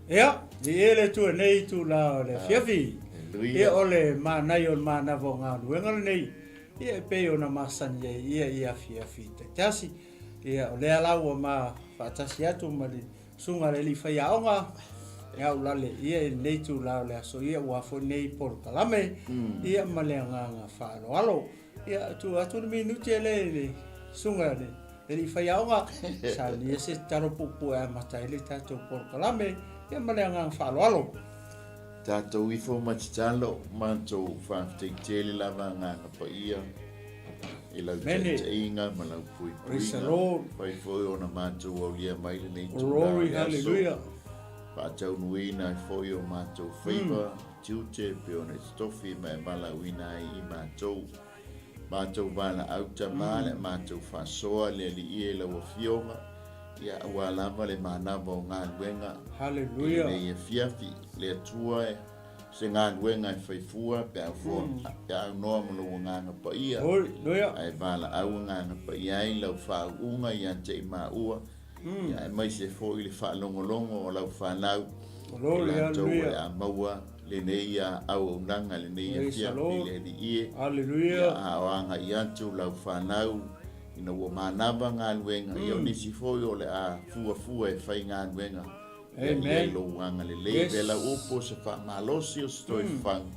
Ia, viia le Atua i lenei itula o le afiafi. Ia, o le manaia o le manava o galuega lenei, ia e pei ona masani ai ia i afiafi taitasi. Ia, o lea la ua ma faatasi atu ma le susuga i le alii faiaoga, ia Aulale, ia i lenei itula o le aso, ia aua foi lenei polokalame, ia ma le agaga faaaloalo. Ia, tuu atu le minute lea i le susuga i le alii faiaoga, saunia se tatalo puupuu e amata ai le tatou polokalame, ia ma le agaga faaaloalo. Tatou ifo ma tatalo, matou faafetai tele lava Agaga Paia i lau taitaiga ma lau puipuiga. Fai foi ona matou aulia mai lenei itula o le aso, faataunuuina ai foi o matou faiva. Tiute e pei ona e totofi ma e valaauina ai i matou. Matou valaau tama le matou faasoa le Alii e lau Afioga, ia aua lava le manava o galuega i lenei afiafi. Le Atua e se galuega e fai fua pe a pe a aunoa ma lou Agaga Paia, ae valaau Agaga Paia ai lau faauuga ia te i maua, ia aemaise foi le faalogologo o lau fanau, i latou o le a maua lenei auaunaga, lenei afiafi i le Alii e, ia a o agai atu lau fanau ina ua manava galuega, ia o nisi foi o le a fuafua e fai galuega, ia i ai lou agalelei. Vela upu o se faamalosi o se toe fafagu,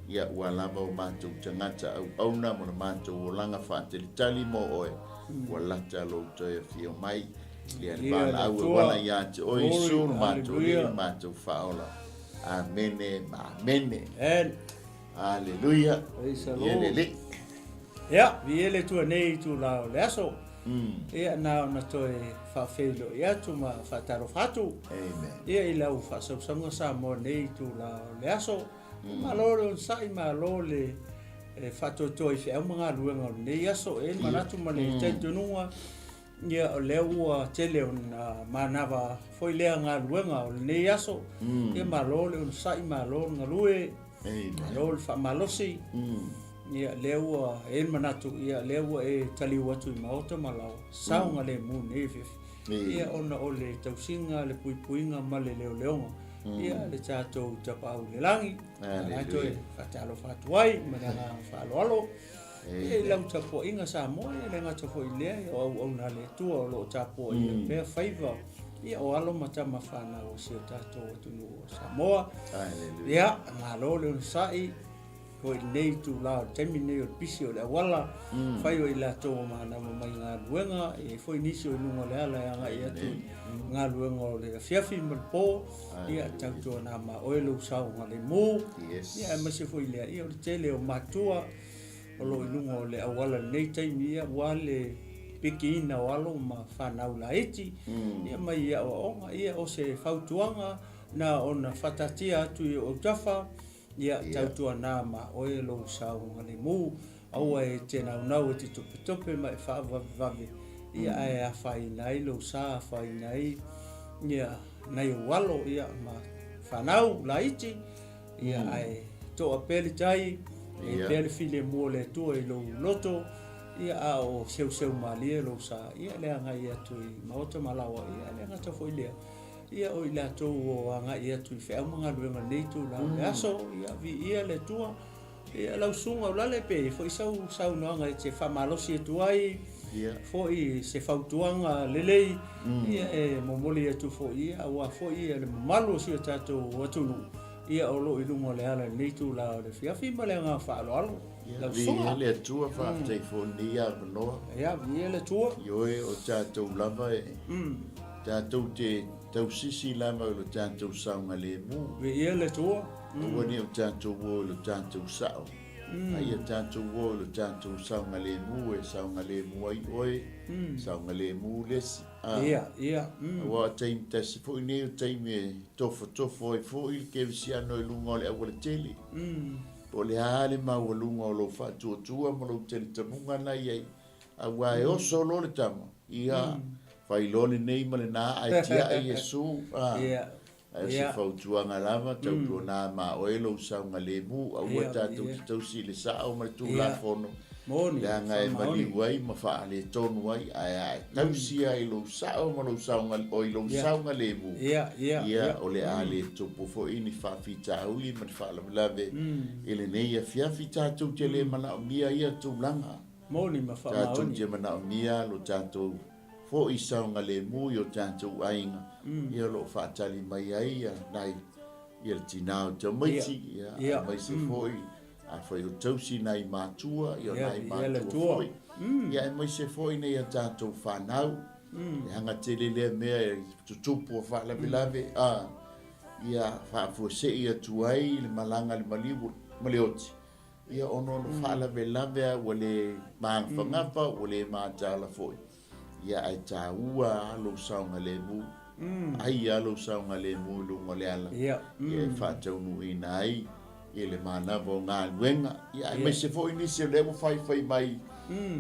ia ua lava o matou tagata auauna ma lo matou olaga faatalitali mo oe, ua lata lou toe afio mai. Lea le valaau e wala ia te oe Iesu lo matou Alii ma matou Faaola. Amene ma amene. Aleluia. Ia le Alii. Ia, viia le Atua nei itula o le aso. Ia, na ona toe faafeiloai atu ma faatalofa atu. Amen. Ia, i lau faasausauga Samoa nei itula o le aso. Malo le onosai, malo le faatoatoa i feau ma galuega o lenei aso. E i ai le manatu ma le talitonuga, ia, o lea ua tele ona manava foi lea galuega o lenei aso. Ia, malo le onosai, malo le galue, malo le faamalosi. Ia, lea ua e i ai le manatu, ia, lea ua e taliu atu i maota ma laoa, saogalemu i lenei afiafi. Ia, ona o le tausiga, le puipuiga ma le leoleoga, ia, le tatou Tapaau i le Lagi, la e toe faatalofa atu ai ma le agaga faaaloalo. Ia, i lau tapuaiga Samoa, ia, e le gata foi i lea, o auauna a le Atua o lo o tapuaia pea faiva, ia, o alo ma tama fanau a si o tatou atunuu o Samoa. Ia, malo le onosai. Foi i lenei itula o le taimi lenei o le pisi o le auala, fai o i latou o manava mai galuega, e i ai foi nisi o i luga o le ala e agai atu i galuega o le afiafi ma le po, ia tautuana ma oe lou saogalemu, ia aemaise foi lea, ia o le tele o matua o lo o i luga o le auala i lenei taimi, ia aua le pikiina o alo ma fanau laiti, ia mai i aoaoga, ia o se fautuaga na ona faataatia atu i ou autafa, Ia, tautuana ma oe lou saogalemu, aua e te naunau e te topetope ma e faavavevave, ia, ae afaina ai lou sa, afaina ai ia nai ou alo, ia, ma fanau laiti, ia, ae toa pea le tai, e pea le filemu o le Atua i lou loto, ia, a o seuseu malie lou sa, ia, le agai atu i maota ma laoa, ia, le gata foi lea. Ia, o i latou o agai atu i feau ma galuega i lenei itula o le aso, ia, viia le Atua. Ia, lau susuga Aulale, pe i ai foi sau saunoaga e te faamalosi atu ai, foi se fautuaga lelei, ia, e momoli atu foi, ia, aua foi ia le mamalu o si o tatou atunuu, ia, o lo o i luga o le ala i lenei itula o le afiafi ma le agaga faaaloalo. Lau susuga. Viia le Atua, faafetai foi i lenei avanoa. Ia, viia le Atua. Ioe, o tatou lava e. Tatou te tausisi lava i lo tatou saogalemu. Viia le Atua. Aua ne i o tatou o i lo tatou sao, a ia tatou o i lo tatou saogalemu e saogalemu ai oe, saogalemu le isi. Ia, ia. Aua o taimi tasi foi nei o taimi e tofotofo ai foi le kerisiano i luga o le aualatele. Po o le a le maualuga o lou faatuatua ma lou talitamuga na i ai, Aua e oso loa le tama, ia, fai loa lenei ma lena ae tiai Iesu, a. Ae o se fautuaga lava, tautuana ma oe lou saogalemu, aua tatou te tausi i le sao ma le Tulafono. Moni, Leaga e faamaoni. maliu ai ma faaletonu ai, ae a e tausi ai i lou sao ma lou saoga, o i lou Ia. saogalemu, Ia, ia, ia, ia. o le a le tupu foi ni faafitauli ma ni faalavelave i lenei afiafi. Tatou te le manaomia ia tulaga. Moni ma Tatou faamaoni. te manaomia lo tatou foi saogalemu i o tatou aiga, ia o lo o faatali mai ai ia nai, ia le tina o tamaiti, ia, Ia. aemaise foi Afai o tausi nai matua, ia o Ia, nai ia le matua Atua. foi. Ia aemaise foi nei a tatou fanau. Leaga tele lea mea e tutupu o faalavelave, a, ia faafuasei atu ai le malaga a le maliu ma le oti. Ia ona o le faalavelave a ua le magafagafa, ua le mataala foi. Ia ae taua lava lou saogalemu. Ai lava lou saogalemu i luga o le ala. Ia. Ia e faataunuuina ai i le manava o galuega. Ia aemaise foi nisi o lea ua faifai mai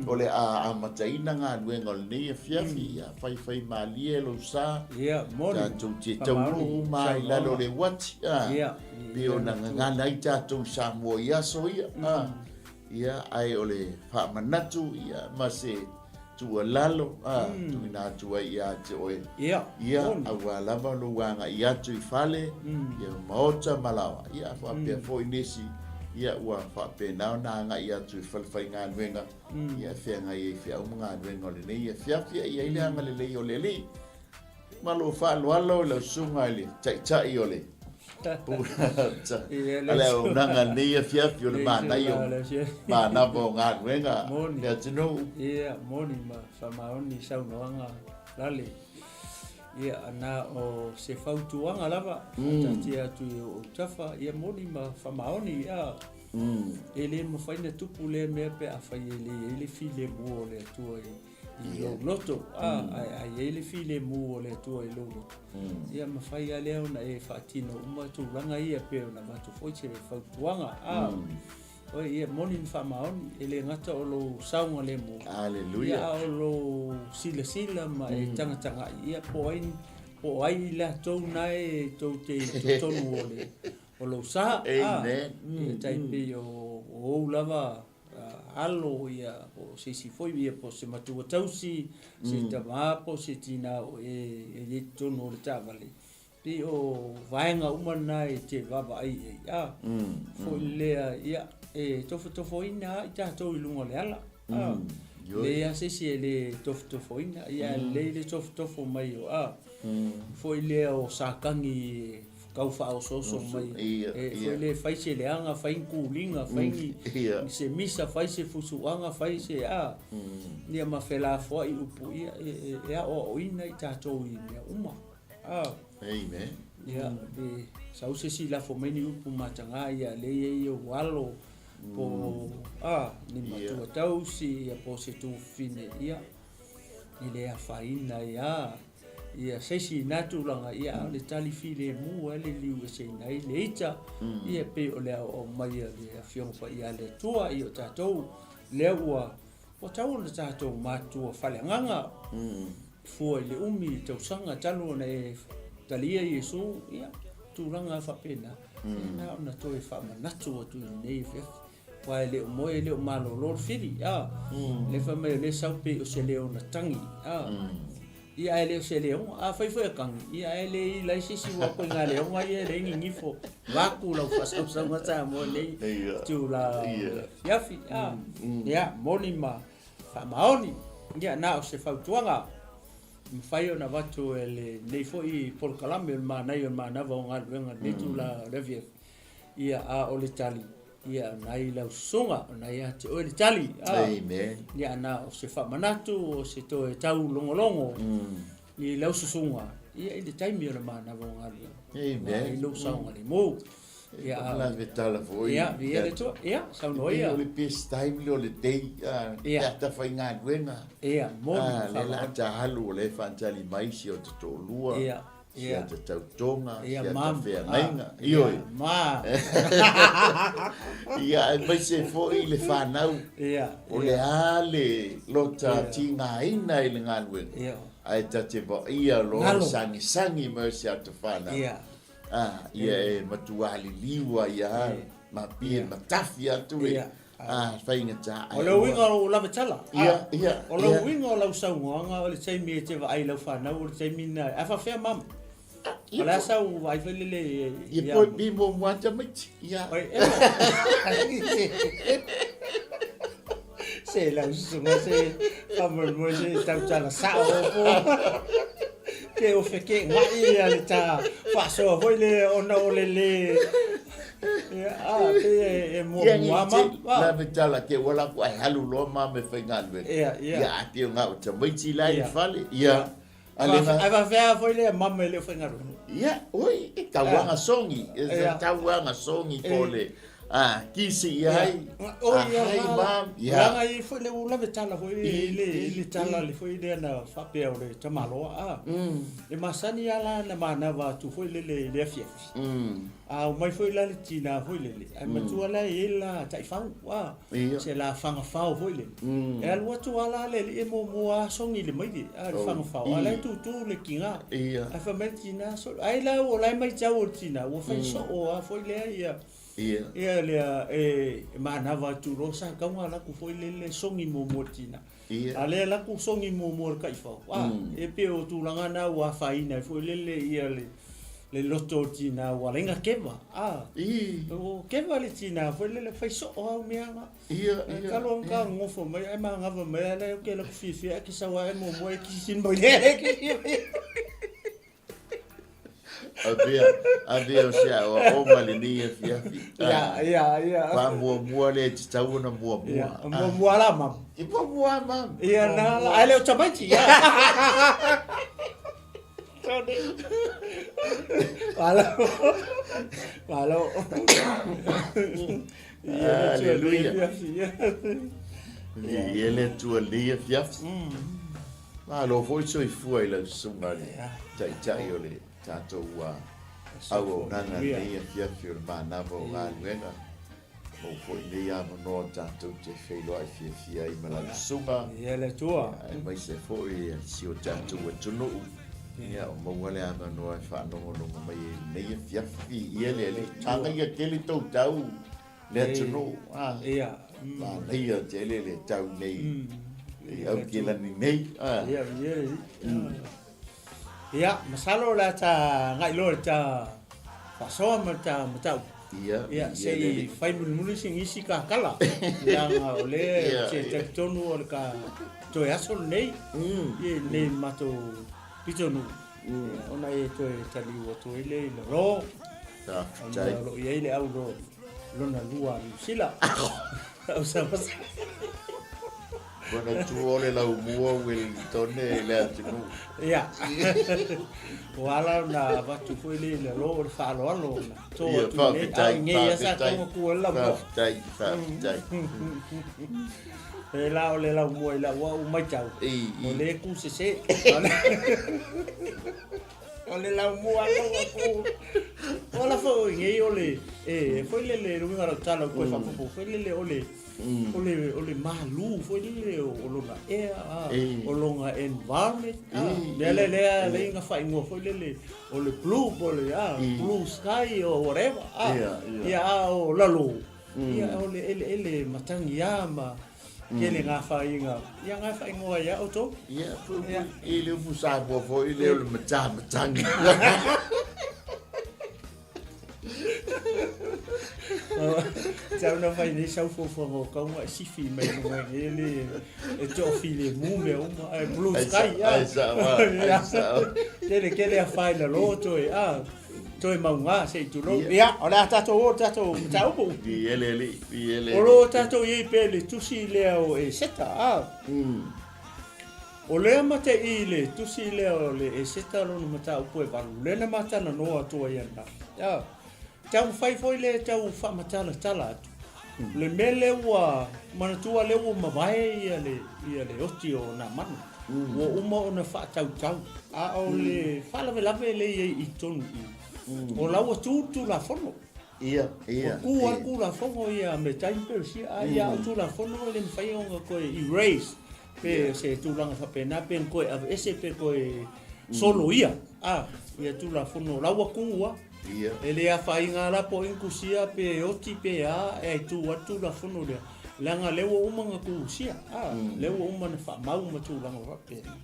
o le a amataina galuega o lenei afiafi. Ia faifai malie lou sa. Ia, moni. Tatou te taunuu uma lava i lalo o le uati. A, Ia. pei ona gagana ai tatou i Samoa i aso ia. A, ia, ae o le faamanatu ia ma se tuualalo a, tuuina atu ai ia te oe. Ia, Ia, moni. aua lava lou agai atu i fale, ia maota ma laoa. Ia, faapea foi nisi, ia, ua faapena ona agai atu i falefaigaluega, ia, e feagai ai i feau ma galuega o lenei afiafi. Ia i ai le agalelei o le Alii. Ma lou faaaloalo i lau susuga i le Taitai o le Ia, a le auaunaga i lenei afiafi o le manaia o manava o galuega Moni. le atunuu. Ia, moni ma faamaoni saunoaga lale. Ia, na o se fautuaga lava, faataatia atu i ou autafa, ia moni ma faamaoni, ia. E le mafai ona tupu lea mea pe afai e le i ai le filemu o le Atua i i lou loto, a, ae a i ai le filemu o le Atua i lou loto, ia mafai lava lea ona e faatino uma tulaga ia pei ona avatu foi se fautuaga, a. Oi, ia moni ma faamaoni, e le gata o lou saogalemu, Aleluia. ia, a o lou silasila ma e tagatagai, ia, po ai, po o ai i latou na e tou te i totonu o le, o lou sa, a. Amen. Ia tai pei o, o ou lava alo, ia, po o se isi foi, ia, po o se matua tausi, se tama po o se tina o e e i ai totonu o le taavale, pei o vaega uma na e te vaavaai i ai, a, foi lea, ia, e tofotofoina lava i tatou i luga o le ala, a, leai lava se isi e le tofotofoina, ia, e lelei le tofotofo mai o, a, foi lea o sakagi tau faaosooso mai, e foi lea fai se leaga, fai ni kuliga, fai ni se misa, fai se fusuaga, fai se a, ia ma felafoai upu, ia e aoaoina i tatou i mea uma. A. Amen. Ia, e sau se isi lafo mai ni upu mataga, ia lea e i ai ou alo, po a, ni matua tausi, ia po o se tufine, ia, e le afaina ai lava. Ia se isi i na tulaga, ia a o le tali filemu lava le liueseina ai le ita, ia e pei o le aoao mai a le Afioga Paia a le Atua i o tatou, lea ua ua tau ona tatou matutua faaleagaga, fua i le umi i tausaga talu ona e talia Iesu, ia tulaga lava faapena, ia na ona toe faamanatu atu i lenei afiafi. Aua e le o moe, e le o malolo le fili, a. Lea fai mai o lea e sau pei o se leo na tagi, a. Ia ae le o se leoga. Afai foi e tagi, ia ae le ila ai se isi aua koe ngā leoga ia e leai gigifo. Vaku lau faasausauga Samoa i lenei itula o le afiafi, a. Ia, moni ma faamaoni. Ia, na o se fautuaga e mafai ona avatu e lenei foi polokalame o le manaia o le manava o galuega i lenei itula o le afiafi. Ia, a o le tali, ia, o na i lau susuga, o na ia te oe le tali. A, Amen. Ia, na o se faamanatu, o se toe taulogologo i lau susuga, ia, i le taimi o le manava o galuega. Amen. I lou saogalemu. Ia, a o Le tala foi. Ia, viia le Atua. Ia, saunoa ia. O le best time lea o le day, a, Ia. pe a tafaigaluega. Ia, moni. A, lea la ta alu o lea e faatali mai si o ta toalua. Ia. Si ata tautoga, si Ia, ata mam. feagaiga. Ah, Ioe. ia, ma. Ia, aemaise foi le fanau. Ia, O le a le lota tigaina i le galuega. Ia. Ae ta te vaia loa Galo. sagisagi mai o si ata fanau. Ia. Ah, ia e matua liliu ai lava ma pie ma tafi atu e. Ia. A faigata. O le uiga o lava tala. Ia, ia. O le uiga o lau saunoaga o le taimi e te vaai i lau fanau o le taimi lena. Ae faafefea mama? O le a sau vaai foi lele i Ia po bi mo mo tamaiti. Ia. Oi, e. Se lau susuga se faamoemoe se tautala sao po. Ke o feke ngai ia le ta faasoa foi le ona o le le Ia, a, pei e muamua ma. La me tala ke wala ku ai halu loa ma me faigaluega. Ia, ia. Ia, a te o ngā o tamaiti la i fale. Ia. A le Ai faafefea foi lea mama e le o faigaluega. Ia, oi, e tauaga songi. E tauaga songi po le a kisi i ai. O ia ma. Ia. Leaga e foi le ua lave tala foi i le i le tala le foi lea na faapea o le tamaloa a. E masani a la na manava atu foi lele i le afiafi. A omai foi la le tina foi lele, ae matua la e i ai la taifau, a, se la fagafao foi lele. E alu atu lava la le alii e muamua lava sogi le maile, a, le fagafao, a o la e tutu le tiga. Ae fai mai le tina, sole, ai la o la e matau e le tina, ua fai soo lava foi lea ia, ia lea e manava atu loa sa tatau ona alu atu foi lele sogi muamua i le tina. A lea la ku sogi muamua le taifau, a, e pei o tulaga na ua afaina ai foi lele ia le le loto o le tina ua ala ai ona keva, a, o keva le tina foi lele fai soo au mea na. Talu ona ta nofo mai ae manava mai a lea ou te alu atu fiafia ae te sau lava e muamua e kisi mai le kisi mai. Avea, avea o se aoaoga lenei afiafi. Ia, ia, ia. Faamuamua le tatau ona muamua. Ia, muamua la mam. I muamua mam. Ia na la, ai le o tamaiti. Ia. Malo. Malo. Ia, Aleluia. Ia le Atua lenei afiafi. Malo foi soifua i lau susuga le Taitai o le tatou auaunaga i lenei afiafi o le manava o galuega. Maua foi lenei avanoa tatou te feiloai fiafia ai ma lau susuga. Ia le Atua. Aemaise foi si o tatou atunuu. Ia o maua le avanoa e faanogonogo mai ai i lenei afiafi. Ia le Alii. Manaia tele tou tau le atunuu. Ia. Manaia tele le tau nei i Aukilani nei. Ia, ia. Ia, masalo o le a ta agai loa i le ta faasoa ma le ta mataupu. Ia, Ia, se i fai mulimuli se nisi kakala. Leaga o lea se talitonu o le ka toe aso lenei. Ia, i lenei matou pitonuu. Ia, ona e toe taliu atu ai lea i lalo. Faafetai. Ona o lo o i ai le au lona lua a Niu Sila. Au sama. Manatua o le laumua Wellington e le atunuu. Ia. Ua ala ona avatu foi le i lalo o le faaaloalo ona to atu i nei. A o nei lava sa tatau ona tu ai le laumua. Faafetai, faafetai. Pēlā o le laumua i lau au matau, o lea e kūsese. O le laumua atu ua kū. O ala foi o i nei o le, e foi lele, le uiga o lau tala ua toe faaopoopo foi lele o le, o le, o le malū foi lele o lona ea, a, o lona environment, a. Mea lea lea lea na faaigoa foi lele o le blue po o le, a, blue sky or whatever, a. Ia, a o lalo, ia o le eleele matagiā ma tele ngā whāinga. Ia ngā whaingoa ia outou. Ia, i le upu Samoa foi lea o le matā matangi. Tau na fai nei sau fuafuaga o kaunga e sifi mai luga i nei le e toafilemu mea uma ae blue sky a. Ai sao a, ai sao. Tele tele a fai lalo toe a toe mauga se i tulou. Ia, o le a tatou o tatou mataupu. I ele ali, i ele. O lo tatou i ai pea i le tusi lea o Eseta a. O lea mateʻi i le tusi lea o le Eseta lona mataupu e valu, lea na matalanoa atu ai ananafi. A, taumafai foi lea e tau faamatalatala atu le mea lea ua manatua lea ua mavae ia le, ia le oti o Namana. Ua uma ona faatautau, a o le faalavelave lea i ai i totonu i i, o la ua tu le Tulafono. Ia, ia. Ua tu lava le Tulafono ia Metai ma Peresia, a ia o Tulafono e le mafai ona toe erase Pe se tulaga faapena pe na toe aveese pe toe soloia a ia Tulafono la ua tu a. Ia. E le afaina la po o inkusia pe oti pe a e ai tu a le Tulafono lea. Leaga lea ua uma ona tusia, a, lea ua uma ona faamau ma tulaga faapena.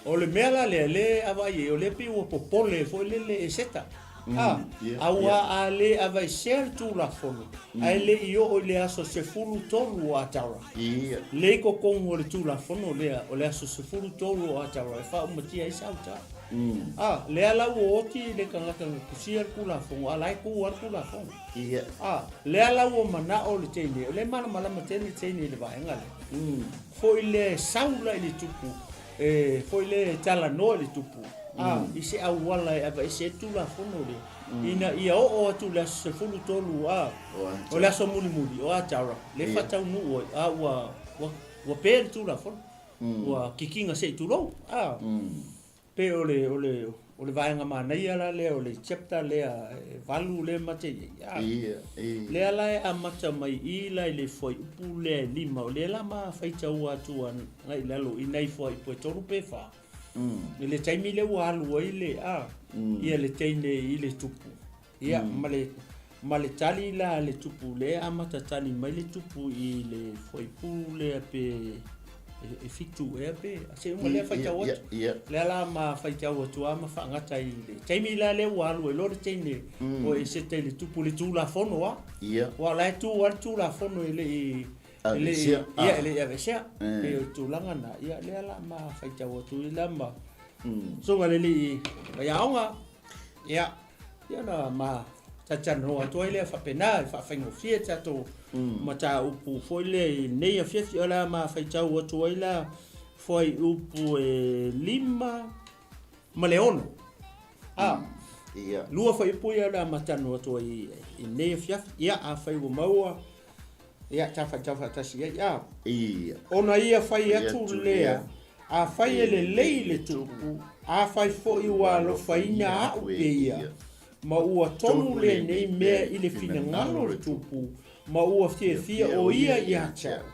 O le mea la lea, lea e avaai ai, o lea pei ua popole foi lele Eseta, a, aua a le avaesea le Tulafono, ae le i oo i le aso 13 o Atara, lea i totonu o le Tulafono lea, o le aso 13 o Atara e faaumatia ai Sauta. A, lea la ua oti le tagata na tusia le Tulafono, a la e tu lava le Tulafono. A, lea la ua manao le teine, o lea e malamalama tele le teine i le vaega lea. Foi lea e sau la i le tupu, e foi lea e talanoa i le tupu, a, i se auala e aveese ai le Tulafono lea, ina ia oo atu i le aso 13, a, o le aso mulimuli o Atara, lea e faataunuu ai, a ua, ua, ua pe le Tulafono, ua kikiga se i tulou, a. Pei o le, o le, o le vaega manaia la lea o le chapter lea e 8 lea ma te i ai. Ia, ia. Lea la e amata mai i la i le fuaiupu lea e 5, o lea la ma faitaua atu agai i lalo i nai fuaiupu e 3 pe 4. I le taimi lea ua alu ai le, a, ia le teine i le tupu. Ia, ma le, ma le tali la a le tupu, lea e amata tali mai le tupu i le fuaipu lea pe e 7 ea pe, se uma lea faitau atu. Lea la ma faitau atu lava ma faagata i le taimi la lea ua alu ai loa le teine o Eseta i le tupu i le Tulafono lava. Aua o la e tu lava le Tulafono e le i Aveesea. Ia, e le i aveesea. Pei o le tulaga lena, ia lea la ma faitau atu ai la ma Susuga i le Alii Vaiaoga. Ia, ia ona ma talatalanoa atu ai lea faapena e faafaigofie tatou mataupu foi lea i lenei afiafi. O le a ma faitau atu ai la fuaiupu e 5 ma le 6. A, Ia. lua fuaiupu ia o le a ma talanoa atu ai i lenei afiafi. Ia, afai ua maua, Ia, ta faitau faatasi i ai, a. Ia. Ona ia fai atu lea, Afai e lelei le tupu, afai foi ua alofaina au pēia, ma ua tonu lenei mea i le finagalo o le tupu, ma ua fiafia o ia ia te au,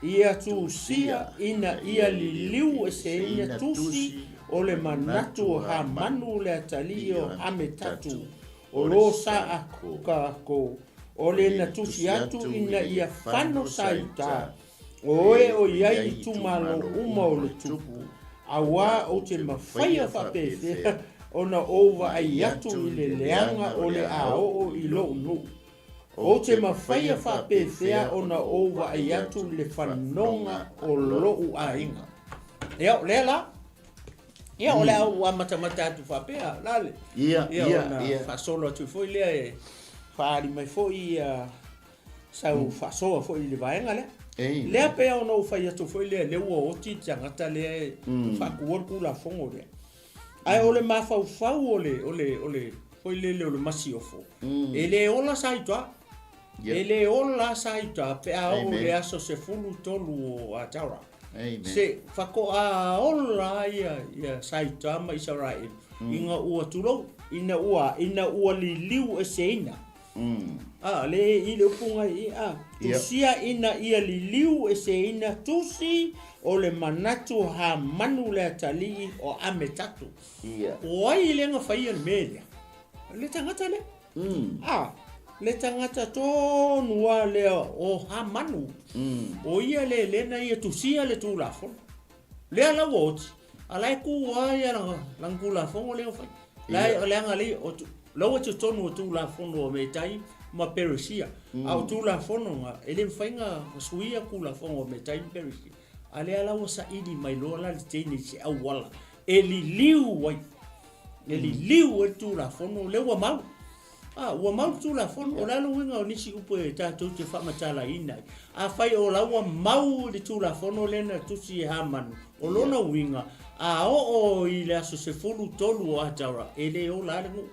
ia tusia ina ia liliu eseina tusi o le manatu o Hamanu le atalii o Hametatu, O lo sa aku kākou, o le na tusi atu ina ia fano sa i uta, o oe o i ai itumalo uma o le tupu, auā ou te mafaia faapefea ona ou vaai atu i le leaga o le a oo i lou nuu. Ou te mafaia faapefea ona ou vaai atu i le fanoga o lou aiga. Ia, o lea la. Ia, o le a ou amatamata atu faapea, Lale. Ia, ia, ia, ona ia. faasolo atu foi lea e faaali mai foi ia sau faasoa foi i le vaega lea. Ei. Lea pei ona ou fai atu foi lea, lea ua oti le tagata lea e faatuua le Tulafono lea. Ae o le mafaufau o le, o le, o le, foi lele o le masiofo, e le ola sa i toa. Ia. E le ola sa i toa pe a oo Amen. le aso 13 o Atara. Amen. Se faatoa ola ia, ia Saita ma Isaraelu, ina ua tulou, ina ua, ina ua liliu eseina. A, le i le upu ngai i, a, tusia ina ia liliu eseina tusi o le manatu o Hamanu le atalii o Ametatu. Ia. O ai lea na faia le mea lea? Le tagata lea. A, le tagata tonu lava lea o Hamanu, o ia le lea na ia tusia le Tulafono. Lea la ua oti, a la e tu lava ia lana Tulafono lea ua fai. La e, leaga lea, o la ua totonu o Tulafono o Metai ma Peresia. A o Tulafono na, e le mafai ona suia Tulafono o Metai ma Peresia. A lea la ua saili mai loa la le teine i se auala e liliu ai. E liliu ai le Tulafono, lea ua mau. A, ua mau le Tulafono, o le a le uiga o nisi upu e tatou te faamatalaina ai? Afai o la ua mau i le Tulafono lea na tusi e Hamanu, o lona uiga, a oo i le aso 13 o Atara, e le ola lava le nuu.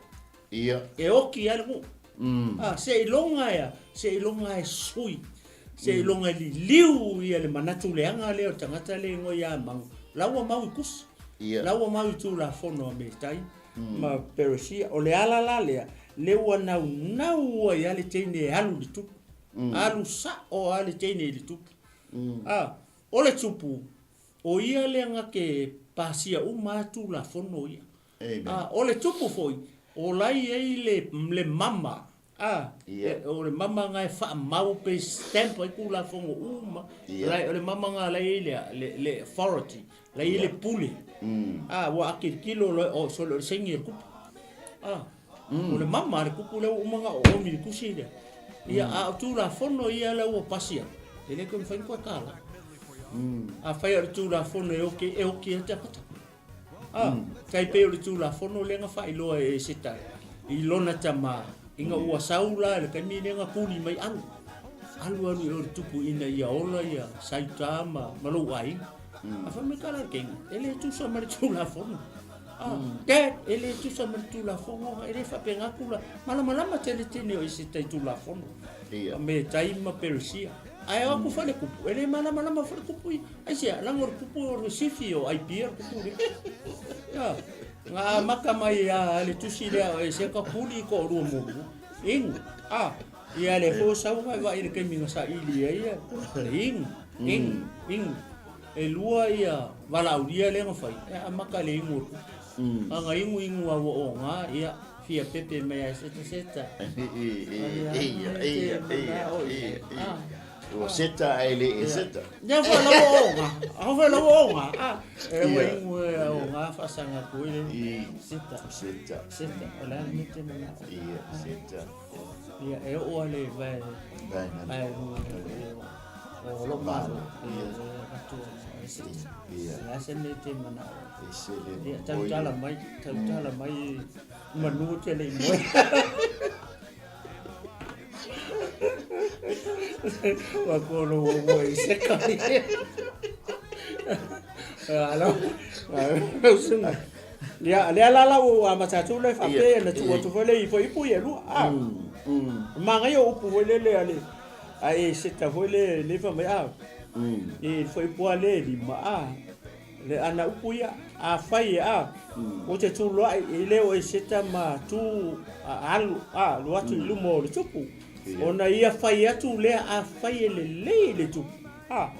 Ia. E oki lava le nuu. A, seiloga e a? Seiloga e sui. Seiloga e liliu ia le manatu leaga lea o le tagata lea e igoa ia Hamanu, la ua mau i tusi. Ia. La ua mau i Tulafono a Metai ma Peresia. O le ala la lea, lea ua naunau ai lava le teine e alu i le tupu. Alu sao lava le teine i le tupu. A, o le tupu, o ia lea na te pasia uma lava Tulafono ia. Amen. A, o le tupu foi, o la e i ai le mama. A, Ia. e, o le mama nga e faamau pe stamp ai Tulafono uma. Ia. Lai, o le mama nga la i ai le, le, le authority, la i ai le pule. A, ua a tilotilo loa, oh, sole o le saini a le kupu. A, o le mama a le kupu lea ua uma ona oomi i le tusi lea. Ia, a o Tulafono ia la ua pasi atu, e le toe mafai ona toe tala. Afai o le Tulafono e oki, e oki ai tagata. A, tai pei o le Tulafono lea na faailoa e Eseta i lona tama, ina ua sau la i le taimi lea na tuli mai alu. Alu alu i o i le tupu ina ia ola ia Saita ma, ma lou aiga. A fai mai tala le teine, e le tusa ma le Tulafono. A, Dad, e le tusa ma le Tulafono, e le faapena tula. Malamalama tele teine o Eseta i Tulafono. Ia. A me tai ma Peresia. Ae o atu foi le kupu, e le malamalama foi le kupu ia. Aisea, leaga o le kupu o le sifi o Aipia le kupu lea. Ia, na amata mai a le tusi lea o Eseka puli i toalua muamua. Inu, a, ia le foi sau na vaai i le taimi na saili ai ia, le inu, inu, inu. E lua ia valaaulia lea na fai, e amata i le inu o le kupu. A na inu inu lava ua oga, ia, fia pepe mai a e seta seta. Ia, ia, ia, ia, ia. Ua seta ae le e seta. Ia foi la ua oga. A foi la ua oga. A, e ua inu e oga faasaga atu ai le seta. Seta. Seta, o le a le mea e te manao. Ia, seta. Ia, e oo lava le vae. Vae nani. Vae o lou malo. Ia, e avatu e seta. Ia. O le a se mea e te manao ai. E sele. Ia, tautala mai, tautala mai manu te le i moe. Ua kolo ua ua i seka. Alo, lau susuga. Ia, lea la la ua amata atu le faapea na tuu atu foi le ifo ipu ia lua. Ah. Manaia o upu foi lele a le a e seta foi le le fai mai ah. E foi ipu a le lima ah. Le ana upu ia, afai e a, ou te tuloai e le o Eseta ma tu alu, a, alu atu i luma o le tupu. Ona ia fai atu lea afai e lelei le tupu, a,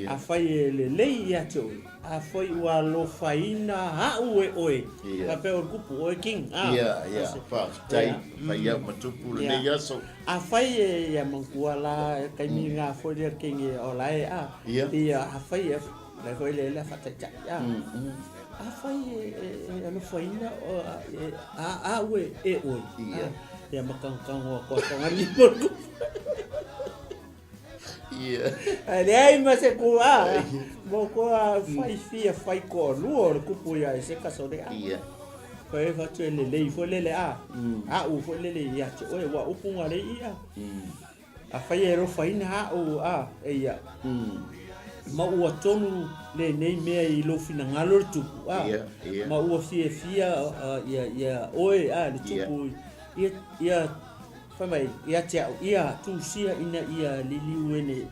afai e lelei ia te oe, afai ua alofaina au e oe, faapea o le tupu, oe king, a. Ia, ia, faafetai, fai au ma tupu lenei aso. Afai e ia manatua la, taimi na foi lea king o la e, a, ia, afai e, Mai foi le lea faataitai a. Afai e alofaina a au e e oe. Ia. Ia makanukanu atu a Fagalii. Ia. Ae leai ma se ku a. Mo koa fai fia fai toalua o le kupu ia e se kasole a. Ia. Fai e fatu e lelei foi lele a. Au foi lele ia te oe ua upu nga lei ia. Afai e alofaina au a, eia, ma ua tonu lenei mea i lou finagalo le tupu, a, ma ua fiafia ia, ia oe, a, le tupu, ia, ia, fai mai, ia te au, ia tusia ina ia liliu e le,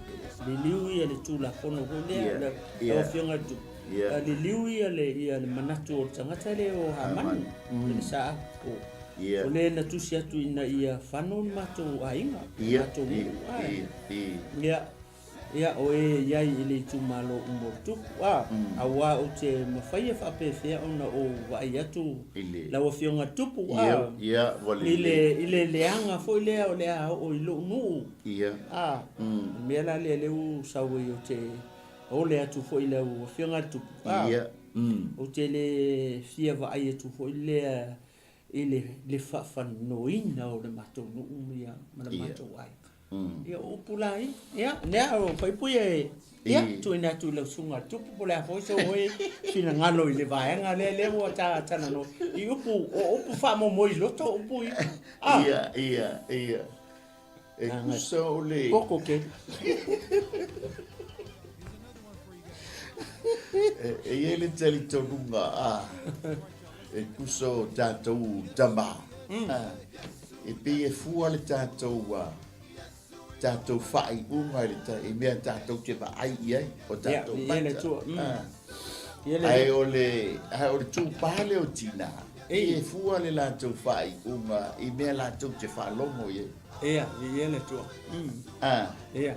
liliu ia le Tulafono foi lea, lau Afioga i le Tupu, liliu ia le, ia le manatu o le tagata lea o Hamani, i le sa o. Ia. O le na tusi atu ina ia fano le matou aiga, le matou nuu, a. Ia, ia, o e i ai i le itumalo uma o le tupu, a, auā ou te mafai e faapefea ona ou vaai atu lau Afioga i le Tupu, a, Ia, i le, i le leaga foi lea o le a oo i lou nuu, Ia. a, o le mea la lea lea ua sau ai ou te ole atu foi i lau Afioga i le Tupu, a, Ia. ou te le fia vaai atu foi lea i le, le faafanoina o le matou nuu ia ma le matou aiga. Ia, o upu la ia. Ia, nea o Faipui e, ia, tuuina atu i lau susuga i le tupu po o le a foi sou oe finagalo i le vaega lea, lea ua ta talanoa i upu, o upu faamomoe i loto upu ia. Ah. Ia, ia, ia. E tusa o le... Koko ke. E i ai le talitonuga, a, e tusa o tatou tama, a, e pei e fua le tatou, a, tatou faaiuga i le ta, i mea tatou te vaai i ai, o tatou mata. A, ae o le, ae o le tupā lea o tinā, e fua le latou faaiuga i mea latou te faalogo i ai. Ia, i le Atua. A. Ia.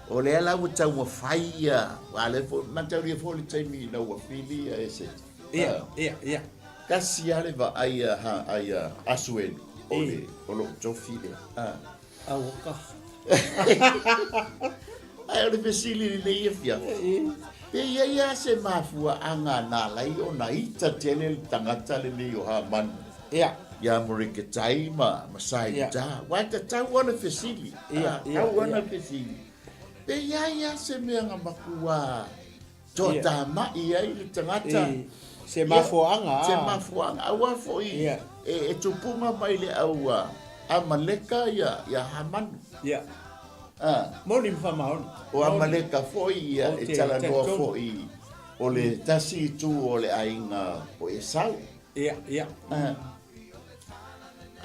O lea la ua taumafai ia, aua lea foi, mataulia foi le taimi ina ua fili ia Eseta. Ia, ia, ia. Tasi lava le vaai a, a Asuelu. O le, o lou tofi lea. Ah. Auaka. Ae o le fesili lenei afiafi. Pe i ai lava se mafuaaga na ala ai ona ita tele le tagata lenei o Hamanu. Ia. Ia Moreketai ma, ma Saeuta. Ia. Aua e tatau lava ona fesili. Ia, ia, Tatau lava ona fesili. Pe i ai lava se mea na matua toatamai ai le tagata. Se mafuaaga. Se mafuaaga. Aua foi e tupuga mai le au Amaleka ia Hamanu. Ia. Moni ma faamaoni. O Amaleka foi ia e talanoa foi o le tasi itu o le aiga o Esau. Ia, ia.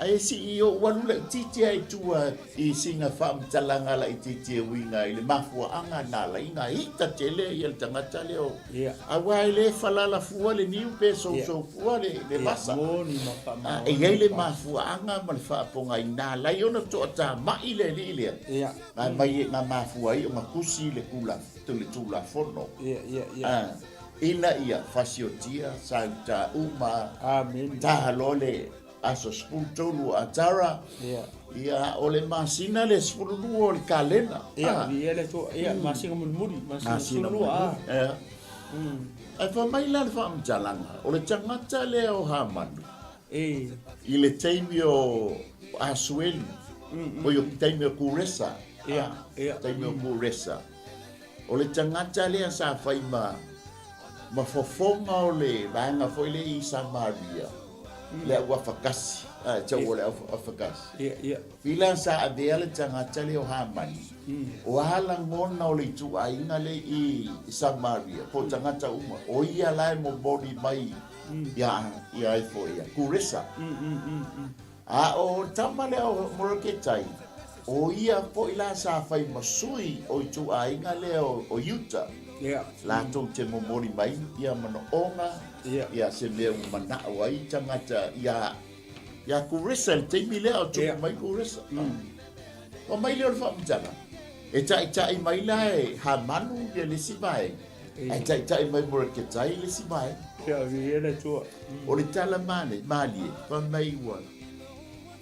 Ae sii ou alu laitiiti lava i tua i sina faamatalaga laitiiti e uiga i le mafuaaga na ala ai na ita tele ia le tagata lea o Ia. Aua e le falala fua le niu pe sousou fua le, le vasa. Moni ma faamaoni. E i ai le mafuaaga ma le faapogai na ala ai ona toatamai le alii lea. Ia. Na mai na mafua ai ona tusi le tula, le Tulafono. Ia, ia, ia. Ina ia fasiotia sauta uma. Amene. Ta loa le aso 13 o Atara. Ia. Ia, o le masina le 12 o le kalena. Ia, viia le Atua. Ia, masina mulimuli, masina 12. Ia. Ae fai mai la le faamatalaga, o le tagata lea o Hamanu. E. I le taimi o Asuelu. O le taimi o Kuresa. Ia, ia. Taimi o Kuresa. O le tagata lea sa fai ma ma fofoga o le vaega foi lea i Samaria, le au afakasi, a, tau o le au afakasi. Ia, ia. Pila sa avea le tagata lea o Hamani, o a lagona o le ituaiga lea i Samaria, po o tagata uma, o ia la e momoli mai ia, ia ai foi ia Kuresa. A o le tama lea o Moroketai, o ia foi la sa fai ma sui o ituaiga lea o Iuta, latou te momoli mai ia manaoga, ia se mea ua manao ai tagata ia ia Kuresa i le taimi lea o tupu mai Kuresa. Ona mai lea o le faamatalaga, e taitai mai la e Hamanu ia le isi vaega, ae taitai mai Moreketai le isi vaega. Ia, viia le Atua. O le tala malie, fai mai ua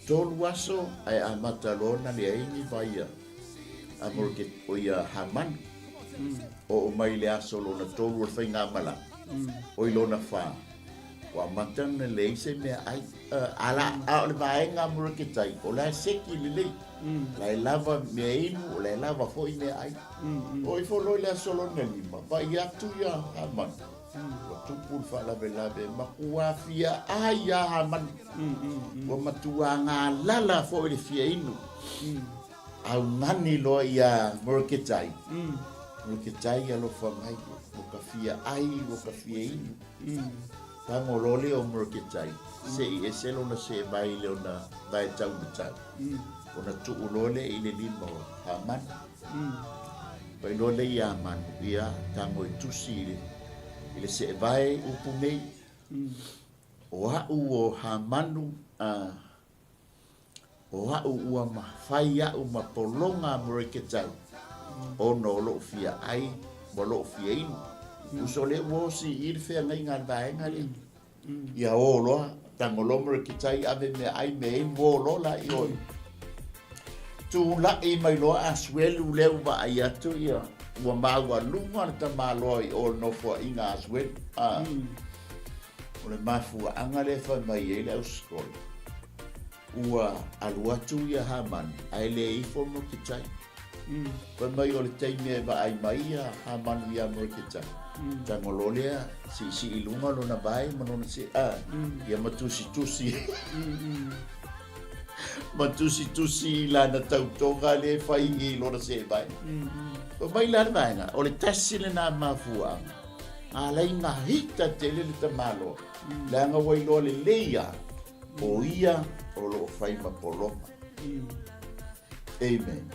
tolu aso ae amata loa ona leai ni vai a Moreke, o ia Hamanu. Oo mai le aso lona tolu o le faigamalaga, oi lona fa, ua amata ona leai se mea ai. A la, a o le vaega a Moreketai, o la e seki lelei. O la e lava mea inu, o la e lava foi mea ai. Oo ifo loa i le aso lona lima, vaai atu ia Hamanu. Ua tupu le faalavelave, matua fia ai iā Hamani. Ua matua galala foi le fia inu. Augani loa iā Moreketai. Moreketai alofa mai, ua ka fia ai, ua ka fia inu. Tago loa lea o Moreketai, seʻi ese lona see mai i lona vae taumatau. Ona tuu loa lea i le lima o Hamani. Fai loa lea iā Manu, ia, tago e tusi i le, i le seevae upu nei, o a'u o Hamanu, a, o a'u ua ma fai a'u ma pologa a Moreketau, ona o lo'u fia ai ma lo'u fia inu. Uso lea ua osi i i le feagaiga a le vaega lea. Ia o loa, tago loa Moreketai ave mea ai mea inu o loa la i o. Tulai mai loa Asuelu lea ua vaai atu ia ua maualuga le tamaloa i o le nofoaiga a Asuelu. A, o le mafuaaga lea e fai mai ai le ausikola, ua alu atu ia Hamani ae le ifo Moreketai. Fai mai o le taimi e vaai mai ia Hamanu iā Moreketai, tago loa lea siisii i luga lona vae ma lona see, a, ia ma tusitusi. Ma tusitusi i lana tautoga lea e fai i lona seevae. Fai mai la le vaega, o le tasi lena mafuaaga, ala ai na hita tele le tamaloa, leaga ua iloa lelei lava, o ia o lo o fai ma pologa. Amen.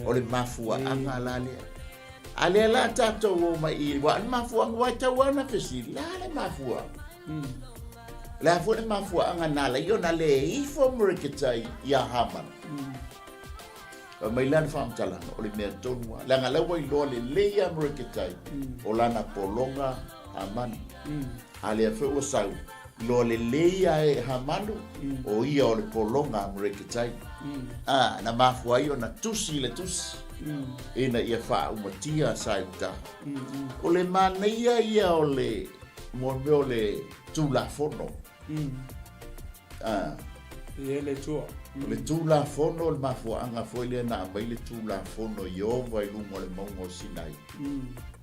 O le mafuaaga la lea. A lea la tatou o mai i, aua o le mafuaaga, aua e tatau lava ona fesili, o le a le mafuaaga? O le a foi le mafuaaga na ala ai ona le ifo Moreketai iā Hamana? Fai mai la le faamatalaga, o le mea tonu lava, leaga la ua iloa lelei ia Moreketai, o lana pologa Hamana. A lea foi ua sau. Iloa lelei a e Hamanu, o ia o le pologa a Moreketai. A, na mafua ai ona tusi le tusi, ina ia faaumatia sa i uta. O le manaia ia o le mo mea o le Tulafono. A. Ia le Atua. O le Tulafono o le mafuaaga foi lea na aumai le Tulafono i Ieova i luga o le mauga o Sinai,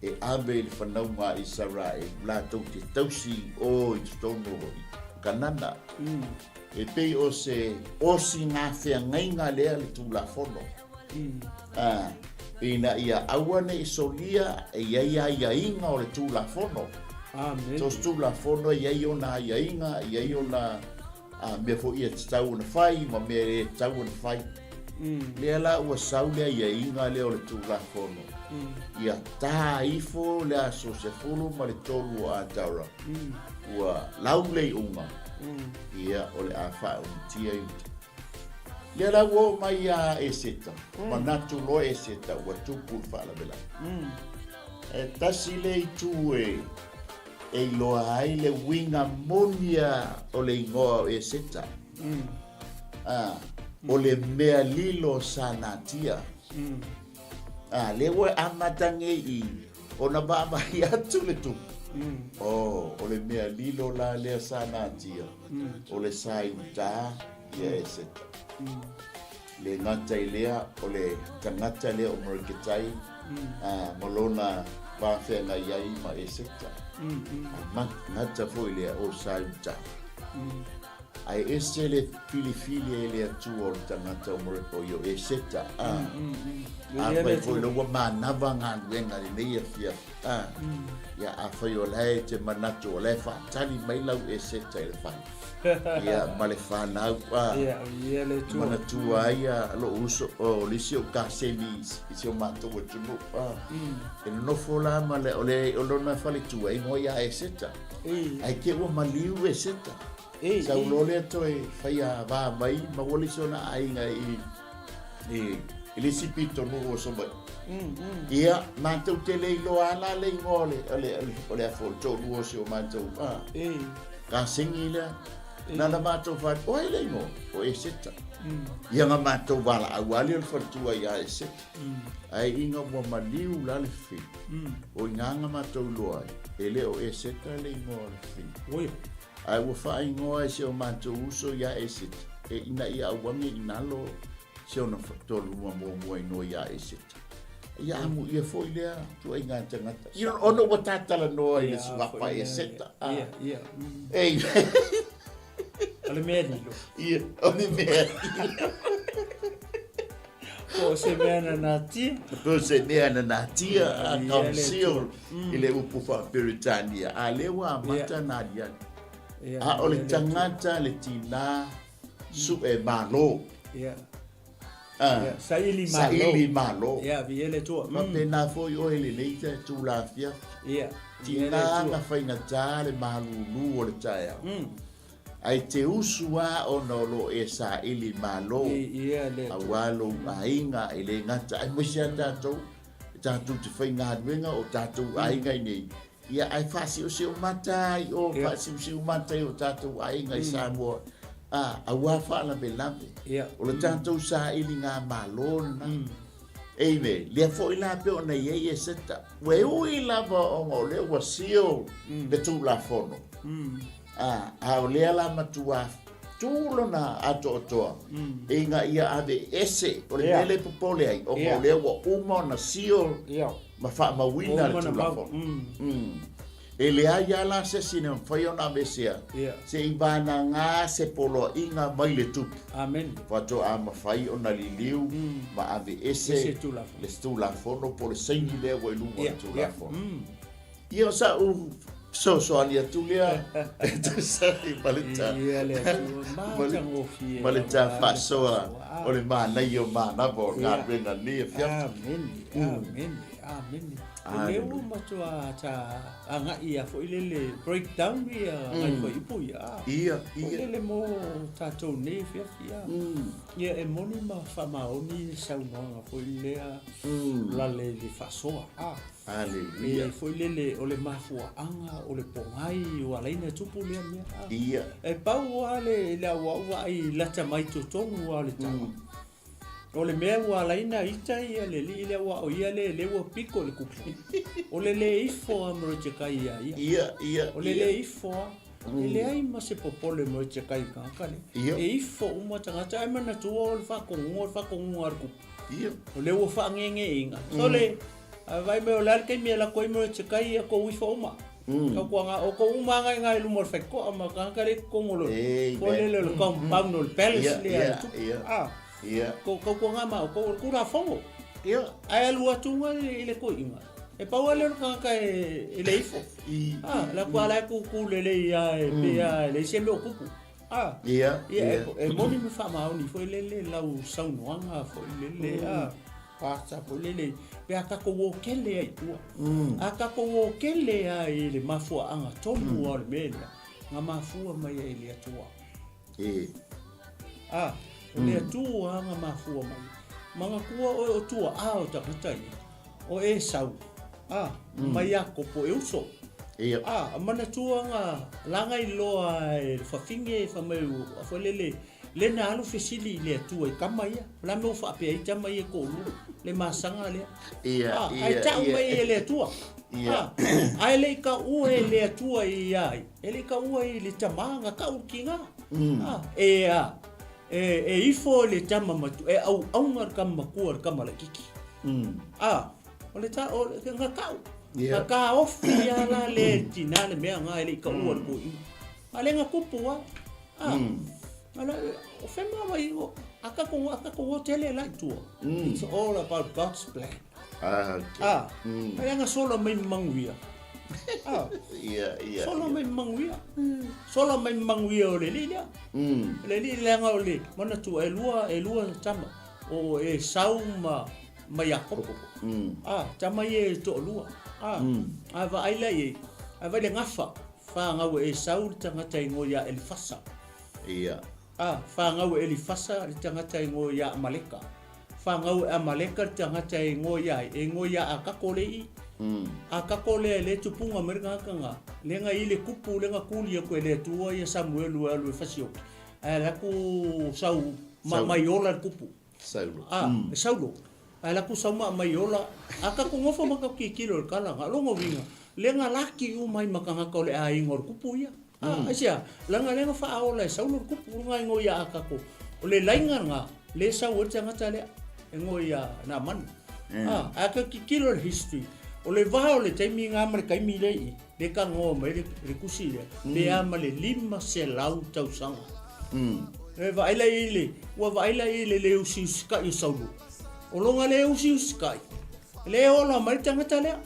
e ave i le fanauga a Isaraelu latou te tausi i o i totonu o Kanana. E pei o se osigafeagaiga lea le Tulafono, a, ina ia aua ne i solia e i ai aiaiga o le Tulafono. Amene. So se Tulafono e i ai ona aiaiga, e i ai ona a, mea foi e tatau ona fai ma mea e le tatau ona fai. Lea la ua sau le aiaiga lea o le Tulafono, ia tā ifo le aso 13 o Atara, ua lau le iuga, ia o le a faaunitia i uta. Lea la ua oo mai ia Eseta, manatu loa Eseta ua tupu le faalavelave. E tasi le itu e e iloa ai le uiga moni a o le igoa o Eseta. A, o le mea lilo sa natia. A, lea ua amata nei i ona vaavaai atu le tupu. Oh, o le mea lilo la lea sa natia, o le sa i uta ia Eseta. Le gata i lea, o le tagata lea o Moreketai, a, ma lona va feagai ai ma Eseta. A gata foi lea o sa i uta. Ae ese le filifili e le Atua o le tagata o o Eseta. A, afai foi la ua manava galuega i lenei afiafi. A, ia afai o la e te manatu o la e faatali mai lau Eseta i le fale. Ia, ma le fanau, a, Ia, ia le Atua. manatua ai a lou uso, o le isi o kaseni i si o matou atunuu. A, e nonofo la ma le, o le, o lona faletua e igoa ia Eseta. Ae te ua maliu Eseta. Sau loa lea toe faia va mai ma ua le isi ona aiga i i le isi pitonuu o Savaii. Ia, matou te le iloa lava la le igoa o le o le o le afo o le toalua o si o matou kasegi lea. Na ona matou fai atu, o ai le igoa? O Eseta. Ia na matou valaau lava lea o le faletua ia Eseta. Ae ina ua maliu la le fili, o i ina na matou iloa ai, e le o Eseta le igoa o le fili. Ae ua faaigoa e si o matou uso ia Eseta, e ina ia aua ne i nalo si ona toalua muamua inoa ia Eseta. Ia amuia foi lea ituaiga tagata. Ia, ona ua tatalanoa i le suafa Eseta. Ia, ia. Ei. O le mea lilo. Ia, o le mea lilo. Po o se mea na natia. Po o se mea na natia a conceal i le upu faa-Peretania. A lea ua amata na aliali. A o le tagata le tinā suʻe malo. Saili malo. Saili malo. Ia, viia le Atua. Faapena foi oe i lenei itula afiafi. Tinā na faigata le malūlū o le taeao. Ae te usu a ona o lo o e saili malo aua lou aiga e le gata aemaise a tatou e tatou te faigaluega o tatou aiga i nei ia ae faasiosiu mata ai o faasiusiu mata i o tatou aiga i Samoa a aua faalavelave o le tatou sailiga malo lena. Amen. Lea foi la pei ona i ai Eseta ua e ui lava ona o lea ua seal le Tulafono. A, a o lea la matua tu lona atoatoa ina ia ave ese, o le mea lea e popole ai, ona o lea ua uma ona seal ma faamauina le Tulafono. E leai lava la se isi na mafai ona aveesea, se i vagana se poloaiga mai le Tupu. Faatoa mafai ona liliu ma aveese le Tulafono po o le saini lea ua i luga o le Tulafono. Ia o sa'u fesoasoani atu lea e tusa ai ma le ta ma le ta faasoa o le manaia o manava o le galuega lenei afiafi. Amene, amene, amene. O lea ua matua ta agai ia foi lele break down ia nai fuaiupu ia. Ia, ia. Foi lele mo tatou nei afiafi ia. Ia e moni ma faamaoni le saunoaga foi lea lale i le faasoa. Aleluia. E foi lele o le mafuaaga o le pogai ua ala ai ona tupu lea mea. Ia. E pau lava le le auau vaai lata mai totonu lava o le tala. O le mea ua ala ai ona ita ia le alii lea aua o ia lea lea ua piko i le kupu. O le le ifo lava Morotekai ia ia. Ia, ia, O le le ifo lava. E leai ma se popole Morotekai i tagata lea. Ia. E ifo uma tagata ae manatua o le faatonuga o le faatonuga a le kupu. Ia. O lea ua faagegeina. Sole, a vaai mai o le a le taimi e lako ai Morotekai ia tou ifo uma. Tautuana o tou uma againa i luma o le faitotoa ma tagata lea i totonu o le foi lele o le compound o le palace lea a le tupu. A, tautuana ma outou o le Tulafono. Ae alu atu i le toeaina, e pau lava lea o le tagata e le ifo. A, la atu la e tutu lelei lava e pei lava e leai se mea o tupu. A, ia e moni ma faamaoni foi lele lau saunoaga foi lele, a. Pasta foi lele, pe a tatou o tele ai i tua. A tatou o tele ai i le mafuaaga tonu lava o le mea lea, na mafua mai ai i le Atua. E. A, o le Atua na mafua mai. Manatua oe o tuaa o tagata ia, o Esau, a, ma Iakopo e uso. Ia. A, manatua na laga iloa e le fafine fai mai foi lele, Lea na alu fesili i le Atua i tama ia, o le a mea ua faapea ai tama ia e toalua, le masaga lea. Ia, Ah, ia, ae tau ia. mai e le Atua. Ia. Ah, ae le i taua e le Atua ia ai, e le i taua i le tama, na tau i le tiga. Ah, e a, e, e ifo i le tama matua, e auauna le tama matua i le tama laitiiti. Ah, o le ta, o, na tau. Ia. Na taofi lava la lea e le tina le mea na e le i taua i le toeaina. A le na tupu lava. Ah, ala, o whenua mai, o, a tatou, a tatou o tele la i tua. It's all about God's plan. Ah, okay. Ah, mm. ai nga sola mai manguia. Ah, Ia, ia. sola mai manguia. Sola mai manguia o le li lea. Le li lea nga o le, mana tu e lua, e lua tama. O e sau ma, ma Iakopo. Ah, tama ia e toalua. Ah, a vaai la i ai. A vaai le gafa. Fanau e Esau le tagata e igoa ia Elifasa. Ia. A, fanau e Elifasa le tagata e igoa ia Amaleka. Fanau e Amaleka le tagata e igoa ia ai, e igoa ia Akako le i. Akako lea e le tupuga mai le tagata na, le na i le kupu le na kuli aku e le Atua ia Samuelu e alu e fasioki, ae alu atu sau ma mai ola le kupu. Saulo. A, e Saulo. Ae la ku sau ma aumai ola. A tatou nofo ma tatou tilotilo i le tala, na o lona uiga, lea na laki uma ai ma tagata o le aiga o le kupu ia. A, aisea? Leaga lea na faaola e Saulo le kupu, lona igoa ia a tatou. O le laina lena, lea e sau ai le tagata lea, e igoa ia Naamani. A, ae tatou tilotilo i le history, o le va o le taimi lena ma le taimi lea i i, lea e talanoa mai ai le tusi lea, pe a ma le 500 tausaga. E vaai la i le, ua vaai la i le le usiusikai o Saulo. O lona le usiusikai, le ola mai le tagata lea.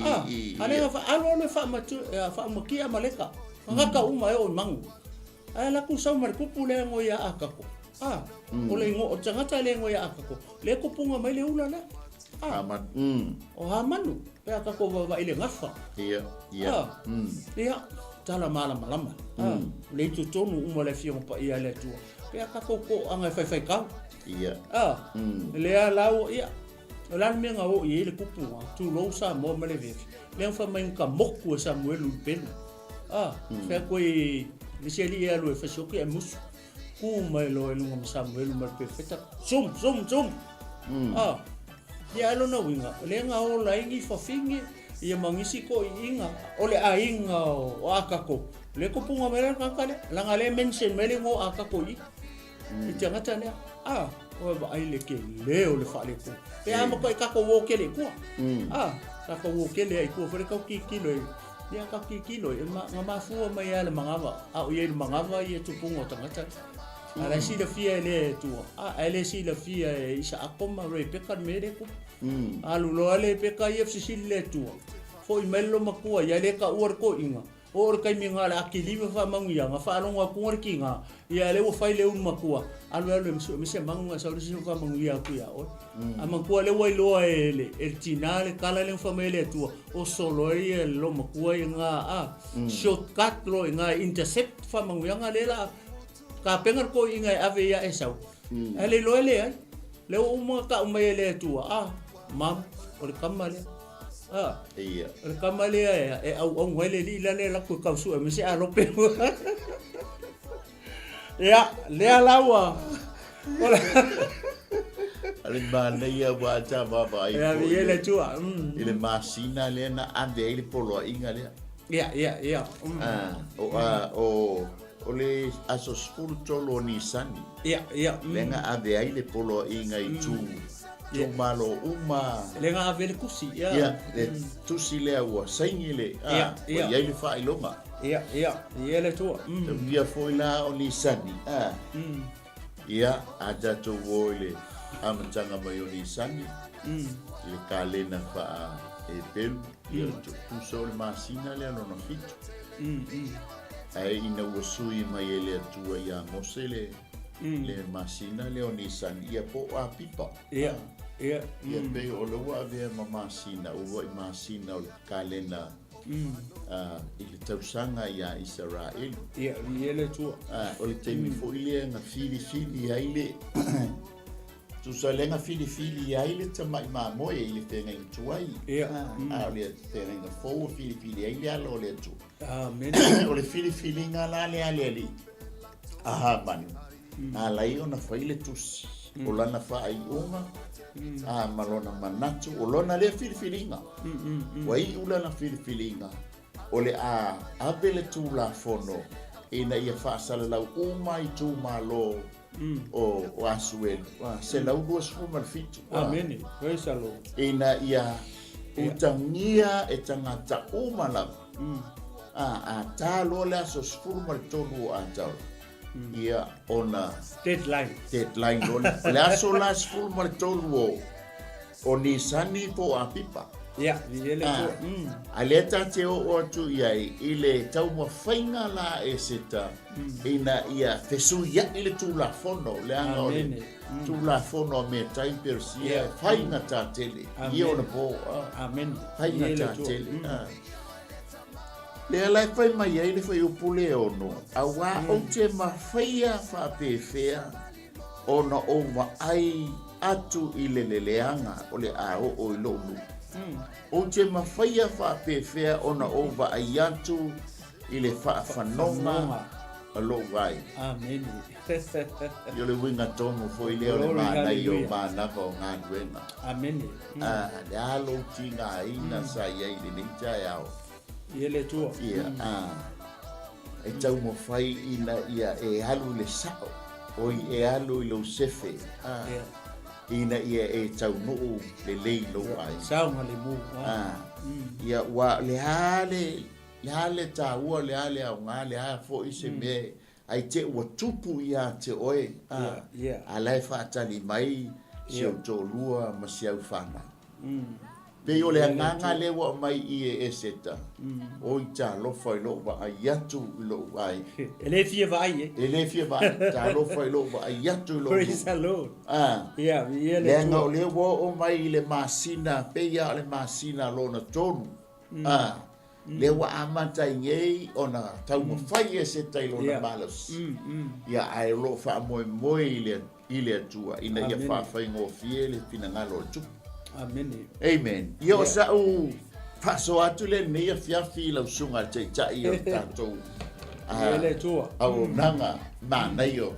Ah, a le alu alu e faamatu, faamakia Amaleka. Tagata uma e oo i magu. Ae la ku sau ma le kupu lea ngo ia Akako. Ah, o le ingoa, o le tagata lea ngo ia Akako. Le kupunga mai le ula lea. Ah, Haman. O Hamanu, pe a tatou vaavaai i le gafa. Ia, ia. Ah, ia, tala malamalama. Ah, le i totonu uma o le Afioga Paia a le Atua. Pe a tatou toaga e faifaitau. Ia. Ah, lea lau, ia, o le a le mea na oo i ai le kupu, ah, tulou Samoa ma le vefi. Lea na fai mai na ka moku e Samuelu i le pelu. Ah, fai atu ai le isi alii e alu e fasioki ae musu. Ku mai loa i luga ma Samuelu ma le perofeta, Sum, sum, sum! Ah, ia ae lona uiga, o lea na ola ai ni fafine, ia ma nisi toeaiina, o le aiga o Akako. O lea tupuga mai la le tagata lea, leaga lea e mention mai le igoa o Akako i i, i tagata lea. Ah, oe vaai le tele o le faaletonu. Pe a matuai tatou o tele i tua. Ah, tatou o tele ai i tua foi le tau tilotilo i Ia ka tilotilo e ma, na mafua mai lava le manava, a o i ai le manava ia tupuga o tagata. A la e silafia e le Atua, a ae le silafia e Isaako ma Rebeka le mea lea e tupu. Alu loa le Rebeka ia fesisili le Atua, foi mai le lomatua ia le taua le toeaina, oo le taimi na o le a kiliva faamanuiaga, faalogo atu le tiga, ia lea ua fai le ulu matua, alu alu e me se manu na sau le isi faamanuia atu ia oe. A matua lea ua iloa e le, e le tina le tala lea na fai mai ai le Atua, o solo ai ia le lomatua ia nga a, shortcut loa i nga intercept faamanuiaga lea la tapena le toeaina e ave ia Esau. Ae le iloa e leai. Lea ua uma ona tau mai e le Atua, a, mum, o le tama lea. A. Ia. O le tama lea e auauga ai le alii la lea e alu atu e tau sue mai se alope. Ia, lea la ua O le manaia ua ta vaavaai foi i le i le masina lea na ave ai le poloaiga lea. Ia, ia, ia. O o o le aso 13 o Nisani. Ia, ia. Lea na ave ai le poloaiga i tu itumalo uma. Lea na ave le tusi, ia. Ia, le tusi lea ua saini le, ua i ai le faailoga. Ia, ia, ia le Atua. Taulia foi la o Nisani, a. Ia, a tatou o i le amataga mai o Nisani, i le kalena faa Epelu, ia, tusa o le masina lea lona fitu. Ae ina ua sui mai e le Atua ia Mose le le masina lea o Nisani, ia po o Apipa. Ia, ia. Ia pei o lea ua avea ma masina, ua i masina o le kalena i le tausaga ia Isaraelu. Ia, ia le Atua. O le taimi foi lea na filifili ai le tusa lea na filifili ai le tamai mamoe i le feagaiga tuai. Ia. A o le feagaiga fou ua filifili ai le alo o le Atua. Amen. O le filifiliga la lea a le alii a Hamani, na ala ai ona fai le tusi o lana faaiuga a ma lona manatu, o lona lea filifiliga. Ua iu lana filifiliga o le a ave le Tulafono ina ia faasalalau uma itumalo o Asuelu, 127. Amene. Praise the Lord. Ina ia utagia e tagata uma lava. A ta loa le aso 13 o Ataola, ia ona Deadline. Deadline loa lea. O le aso la 13 o Nisani po o Apipa. Ia, ia le Atua. A lea ta te oo atu i ai i le taumafaiga la e Eseta ina ia fesuia'i le Tulafono, leaga o le Tulafono a Metai Peresia e faigata tele i ia ona po. Faigata tele. Lea la e fai mai ai le fuaiupu le 6, auā ou te mafaia faapefea ona ou vaai atu i le leleaga o le a oo i lou nuu. Ou te mafaia faapefea ona ou vaai atu i le faafanoga a lou ai. Amene. Ia o le uiga tonu foi lea o le manaia o manava o galuega. Amene. A, le a lou tigaina sa i ai i lenei taeao. Ia le Atua. Ia, a, e taumafai ina ia e alu i le sao, oi e alu i lou sefe, a, ina ia e taunuu lelei lou aiga. Saogalemu. A, ia, ua, le a le, le a le taua, le a le aoga, le a foi se mea ai te ua tupu ia te oe, a, a la e faatali mai si ou toalua ma si au fanau. Pei o le agaga lea ua aumai i e Eseta, Oi talofa i lou vaai atu i lou ai. E le fia vaai e. E le fia vaai, talofa i lou vaai atu i lou Praise the Lord. Ah. Ia, ia le Leaga o lea ua oo mai i le masina, pei lava o le masina lona tolu. Ah. Lea ua amata ai nei ona taumafai Eseta i lona malosi. Ia, ae o lo o faamoemoe i le i le Atua ina ia faafaigofie le finagalo o le Tupu. Amene. Amen. Ia o sa'u faasoa atu lea i lenei afiafi i lau susuga i le Taitai o le tatou Ia le Atua. auaunaga manaia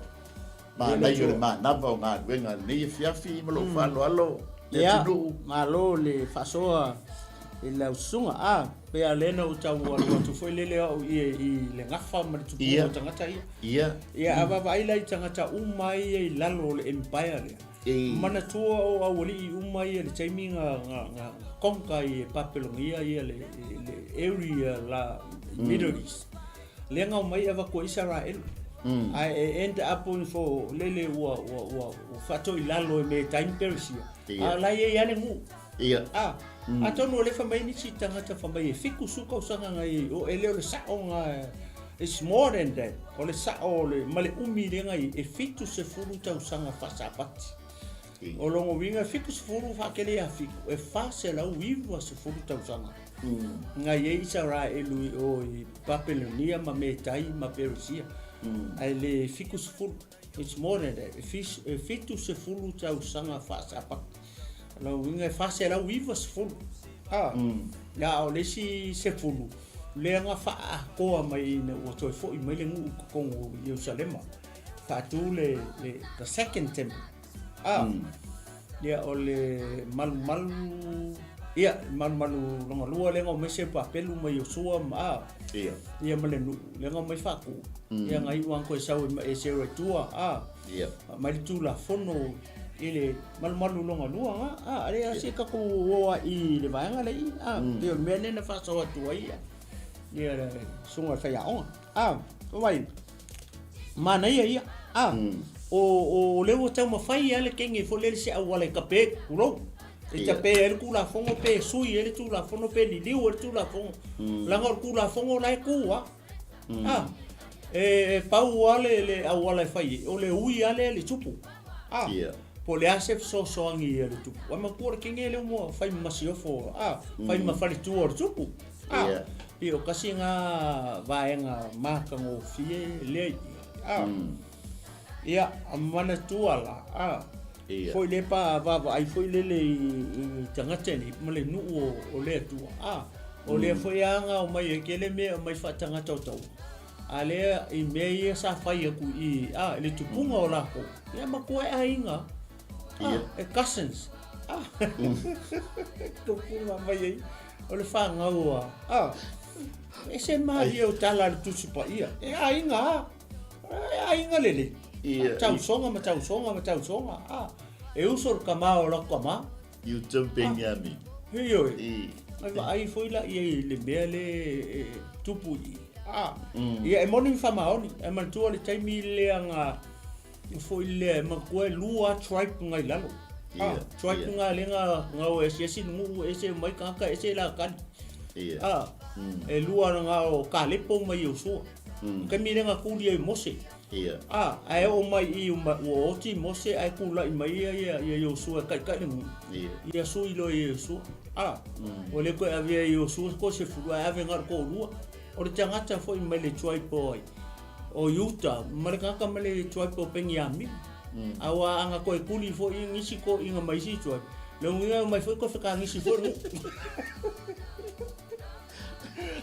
manaia o le manava o galuega i lenei afiafi ma lou faaaloalo le atunuu. Malo le faasoa i lau susuga. A, pei lava o lea na ou tau alu atu foi lele au i le gafa ma le tupuga o tagata ia. Ia. Ia, a vaavaai la i tagata uma ia i lalo o le empire lea, manatua o aualii uma ia i le taimi na, na, na conquer ai e Papelonia ia le, le area la i Middle East. Lea na omai avatu ai Isaraelu. Ae e end up in for lele ua, ua, ua, ua faatoilalo e Metai ma Peresia. A o la e i ai lava le nuu. Ia. A, atonu o lea e fai mai nisi tagata fai mai e 70 tausaga na i ai, o e le o le sao na, it's more than that. O le sao o le, ma le umi lea na i ai, e 70 tausaga faasapati. O lona uiga e 70 faatele ia fitu, e 490 tausaga na i ai Isaraelu i o i Papelonia ma Metai ma Peresia. Ae le 70, it's more than that, e 70 tausaga faasapati. O lona uiga e 490. A, ia, a o le isi 10, lea na faaatoa mai ina ua toe foi mai le nuu i totonu o Ierusalema, faatu le, le, the second temple. A, ia, o le malumalu, ia, malumalu lona lua lea na omai Serubabelu ma Iosua ma, a, Ia. ia ma le nuu, lea na omai faatu. Ia, na iu lava na toe sau ai ma Esera i tua, a, Ia. Aumai le Tulafono i le malumalu lona lua na, a, ale a se tatou o ai i le vaega lea i, a, pei o le mea lea na faasoa atu ai ia, ia le susuga i le faiaoga. A, vaai, manaia ia, a, o, o lea ua taumafai lava le kenge foi lele se auala e tape, tulou, e tape ai le Tulafono pe sui ai le Tulafono pe liliu ai le Tulafono, leaga o le Tulafono la e tu lava. A, e pau lava le, le auala e fai ai, o le ui lava lea i le tupu. A, Ia. po o le a se fesoasoani a le tupu. Ae manatua le kenge lea ua fai ma masiofo, a, fai ma faletua o le tupu. A, Ia. pei o tasi lena vaega matagofie lea i i. A, ia, manatua la, a, Ia. foi lea pa vaavaai foi lele i, i tagata nei ma le nuu o, o le Atua. A, o lea foi a na omai ai tele mea e aumai faatagata o taua. A lea i mea ia sa fai atu i, a, i le tupuga o lakou, ia matua e aiga. A, Ia. e cousins. A, tupuga mai ai o le fanau a, a, ese malie o tala a le Tusi Paia. E aiga a. E aiga lelei. Ia, Tausoga ma tausoga ma tausoga. A, e uso le tama o latou tama. Iuta ma Peniamini. Ioe. I. Ai vaai foi la ia i le mea le e tupu i. A, ia e moni ma faamaoni. E manatua le taimi lea na foi lea e manatua e lua tribe nga i lalo. A, Ia, tribe ia. nga lea na na o esiesi le nuu ese mai tagata ese la kali. Ia. A, e lua na o Kalepo ma Iosua. Taimi lea na tuli ai Mose. Ia. A, ae oo mai i uma, ua oti Mose ae tulai mai ia ia ia Iosua e taitai le nuu. Ia. Ia sui loa ia Iosua. A, ua le toe avea e Iosua se toasefulu ae ave na o le toalua. O le tagata foi mai le tribe o ai, o Iuta, ma le tagata mai le tribe o Peniamini. Aua a na toe tuli foi nisi toeaiina mai isi tribe, lona uiga e omai foi toe fekagisi foi le nuu.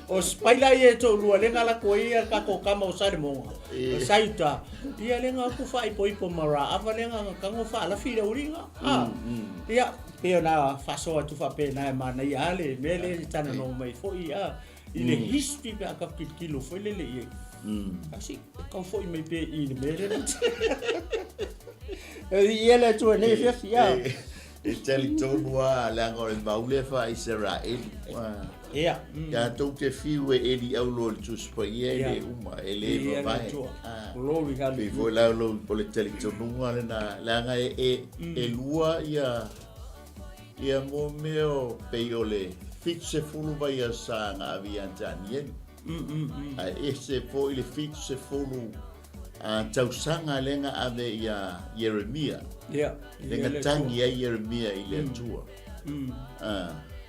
O Spaila ia e toalua lea na alu atu ai ia tatou tama o Salemoga, o Saiuta, ia lea na o atu faaipoipo ma Raava lea na tago faalafi le auliga. A, ia, pei ona faasoa atu faapena e manaia lava le mea lea e talanoa mai foi a, i le history pe a tatou tilotilo foi lele i ai. A se i tau foi mai pea i le mea lea. E viia le Atua i lenei afiafi, a. E talitonu lava, leaga o le mau lea faa-Isaraelu. Ia. Ia tou te fiu e eli aulo i le Tusi Paia e le uma, e le vavae. Glory, Pei hallelujah. foi la o le talitonuga lena, leaga e lua ia ia mo mea o pei o le 70 vaiaso na ave ia Tanielu. Ae ese foi le 70 tausaga lea na ave ia Ieremia. Ia. Lea na tagi ai Ieremia i le Atua.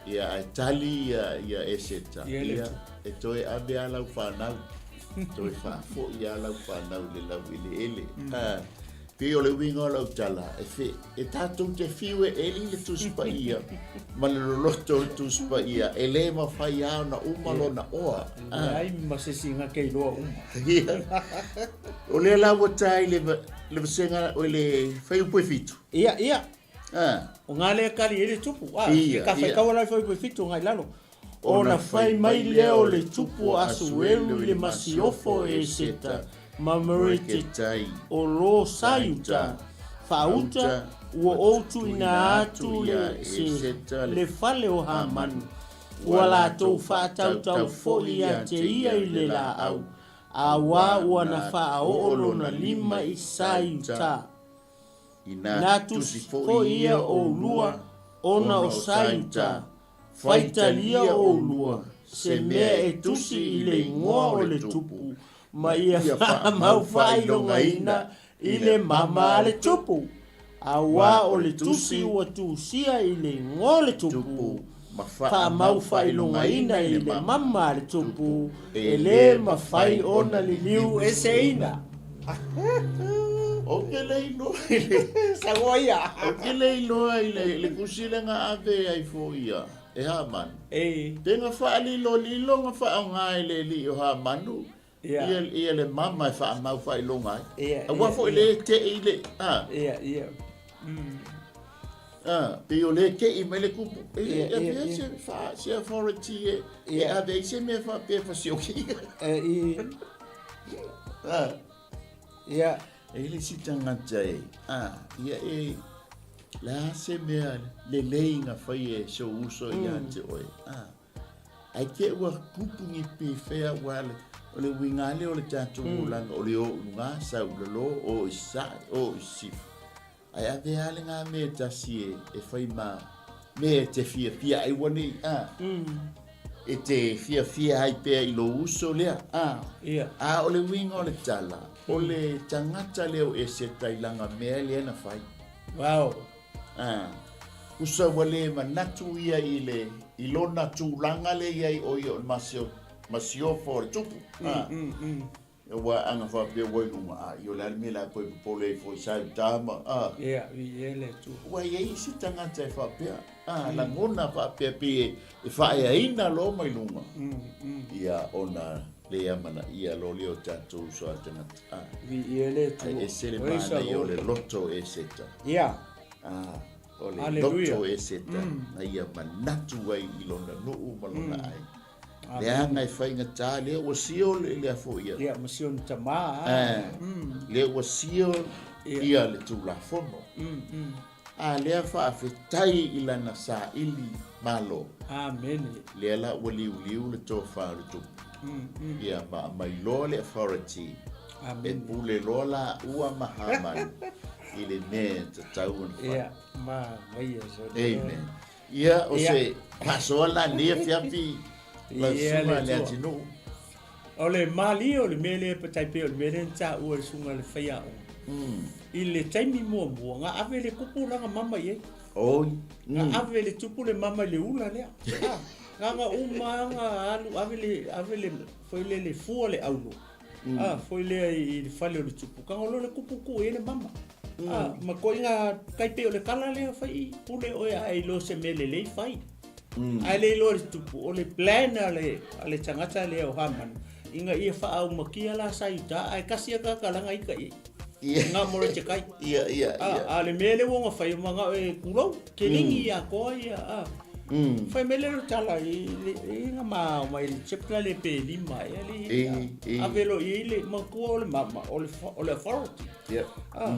Ia, ae tali ia, ia Eseta. Ia, Ia, e toe ave lava lau fanau. Toe faafoi lava lau fanau i le laueleele. Pei o le uiga o lau tala, e fe, e tatou te fiu e eli le Tusi Paia ma le loloto o le Tusi Paia, e le mafai lava ona uma lona oa. Leai ma se isi na te iloa uma. Ia. O lea la ua ta i le, le vasega, o le fuaiupu e 7. Ia, ia. Ah. O ngā lea kali e le tupu. Ah, Ia, ka ia. whaikawa lai fuaiupu e 7 ngai lalo. Ona fai mai lea o le tupu o Asueru i le masiofo e Eseta ma Moreketai o lo Saiuta, faauta, ua ou tuuina atu le se le fale o Hamani, ua latou faatautau foi ia te ia i le laau, auā ua na faaoo lona lima i Saiuta. Ina tusi foi ia oulua ona o Saiuta, faitalia oulua se mea e tusi i le igoa o le tupu, ma ia faamau faailogaina i le mama a le tupu, auā o le tusi ua tusia i le igoa o le tupu, faamau faailogaina i le mama a le tupu, e le mafai ona liliu eseina. Ou te le iloa i le Sagoa ia. Ou te le iloa i le, le tusi lea na ave ai foi ia. e Hamanu. E. Pe na faalilolilo na faaaoga e le alii o Hamanu Ia. ia ia le mama e faamau faailoga ai. Ia, Aua ia, foi ia. lē te'i le a. Ia, ia. A, pei o lē te'i mai le kupu. E Ia, e ia, avea ia. se fa se authority e e Ia. ave ai se mea faapea e fasioki. E, i. A. Ia. E le isi tagata e, a, ia e, le a se mea lelei na fai e si ou uso ia te oe, a, ae te i ua tupu ni pefea aua le, o le uiga lava lea o le tatou olaga, o le o i luga, sau i lalo, o i sasae, o i sisifo. Ae ave lava lena mea e tasi e, e fai ma mea e te fiafia ai ua nei, a, e te fiafia ai pea i lou uso lea, a. Ia. A o le uiga o le tala, o le tagata lea o Eseta i lana mea lea na fai. Wow. A, tusa ua le manatu ia i le, i lona tulaga lea i ai o ia o le masio, masiofo o le tupu. A, aua ana faapea ua i luga, a, ia o le a le mea o le a toe popole ai foi sa i uta ma, a. Ia, viia le Atua. Ua i ai isi tagata e faapea, a, lagona faapea pei e, e faaeaina loa mai luga, ia ona le amanaia loa lea o tatou uso a tagata. A, Viia le Atua. ae ese le Praise the manaia o Lord. le loto o Eseta. Ia. A, o le Hallelujah. loto o Eseta, na ia manatu ai i lona nuu ma lona aiga. Leaga e faigata lea ua seal le foi ia. Ia, ma si ona tamā. A, lea ua seal ia le Tulafono. A lea faafetai i lana saili malo. Amene. Lea la ua liuliu le tofa o le tupu. Ia ma aumai loa le authority. E Amene. pule loa laua ma Hamanu i le mea e tatau ona fai. Ia, ma vaia sole. Amen. Ia, o Ia. se faasoa la lenei afiafi lau Ia, susuga le le Atua. atunuu. O le malie o le mea lea e patai pea o le mea lea na taua e le susuga i le faiaoga. I le taimi muamua, na ave le kupu lana mama i ai. Oi. Na ave le tupu le mama i le ula lea. Ah, na na uma na alu ave le ave le foi le le fua le aulo. Ah, foi lea i le fale o le tupu. Ka ngolo le kupu ku e le mama. Ah, ma koiga kai pe o le kala lea fai i pule oe a iloa se mea lelei fai. Ae le iloa le tupu o le plan a le a le tagata lea o Hamanu ina ia faaumakia la sa i uta ae kasi aka kalaga ika i ai. Ia. Nga Morotekai. Ia, ia, ia. A, a le mea lea ua ona fai ma e kulou, keligi ia koa ia. A. Fai mai lea o le tala i le i nga ma mai le chapter le pe lima ia le E, e. ave lo i le matua o le mama o le o le authority. Ia. A,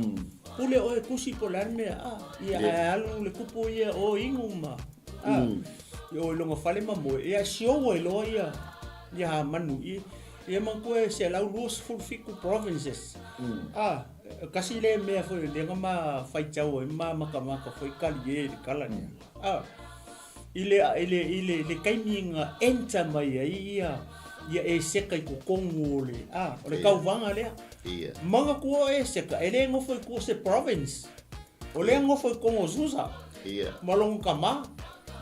pule oe kusi po le a le mea a ia Ia. ae alu le kupu ia o inu ma a ia o i loga fale ma moe ia sioua ai loa ia ia Hamanu i ia manatua e 127 provinces. A kasi le mea foi lea na ma faitau ai ma makamaka foi kali e le kala lea. A i le i le i le le taimi na enter mai ai ia ia Eseka i totonu o le a o le tauvaga lea. Ia. Manatua o Eseka e le nofo i tua o se province. O lea nofo i totonu o Susa. Ia. Ma lona tamā.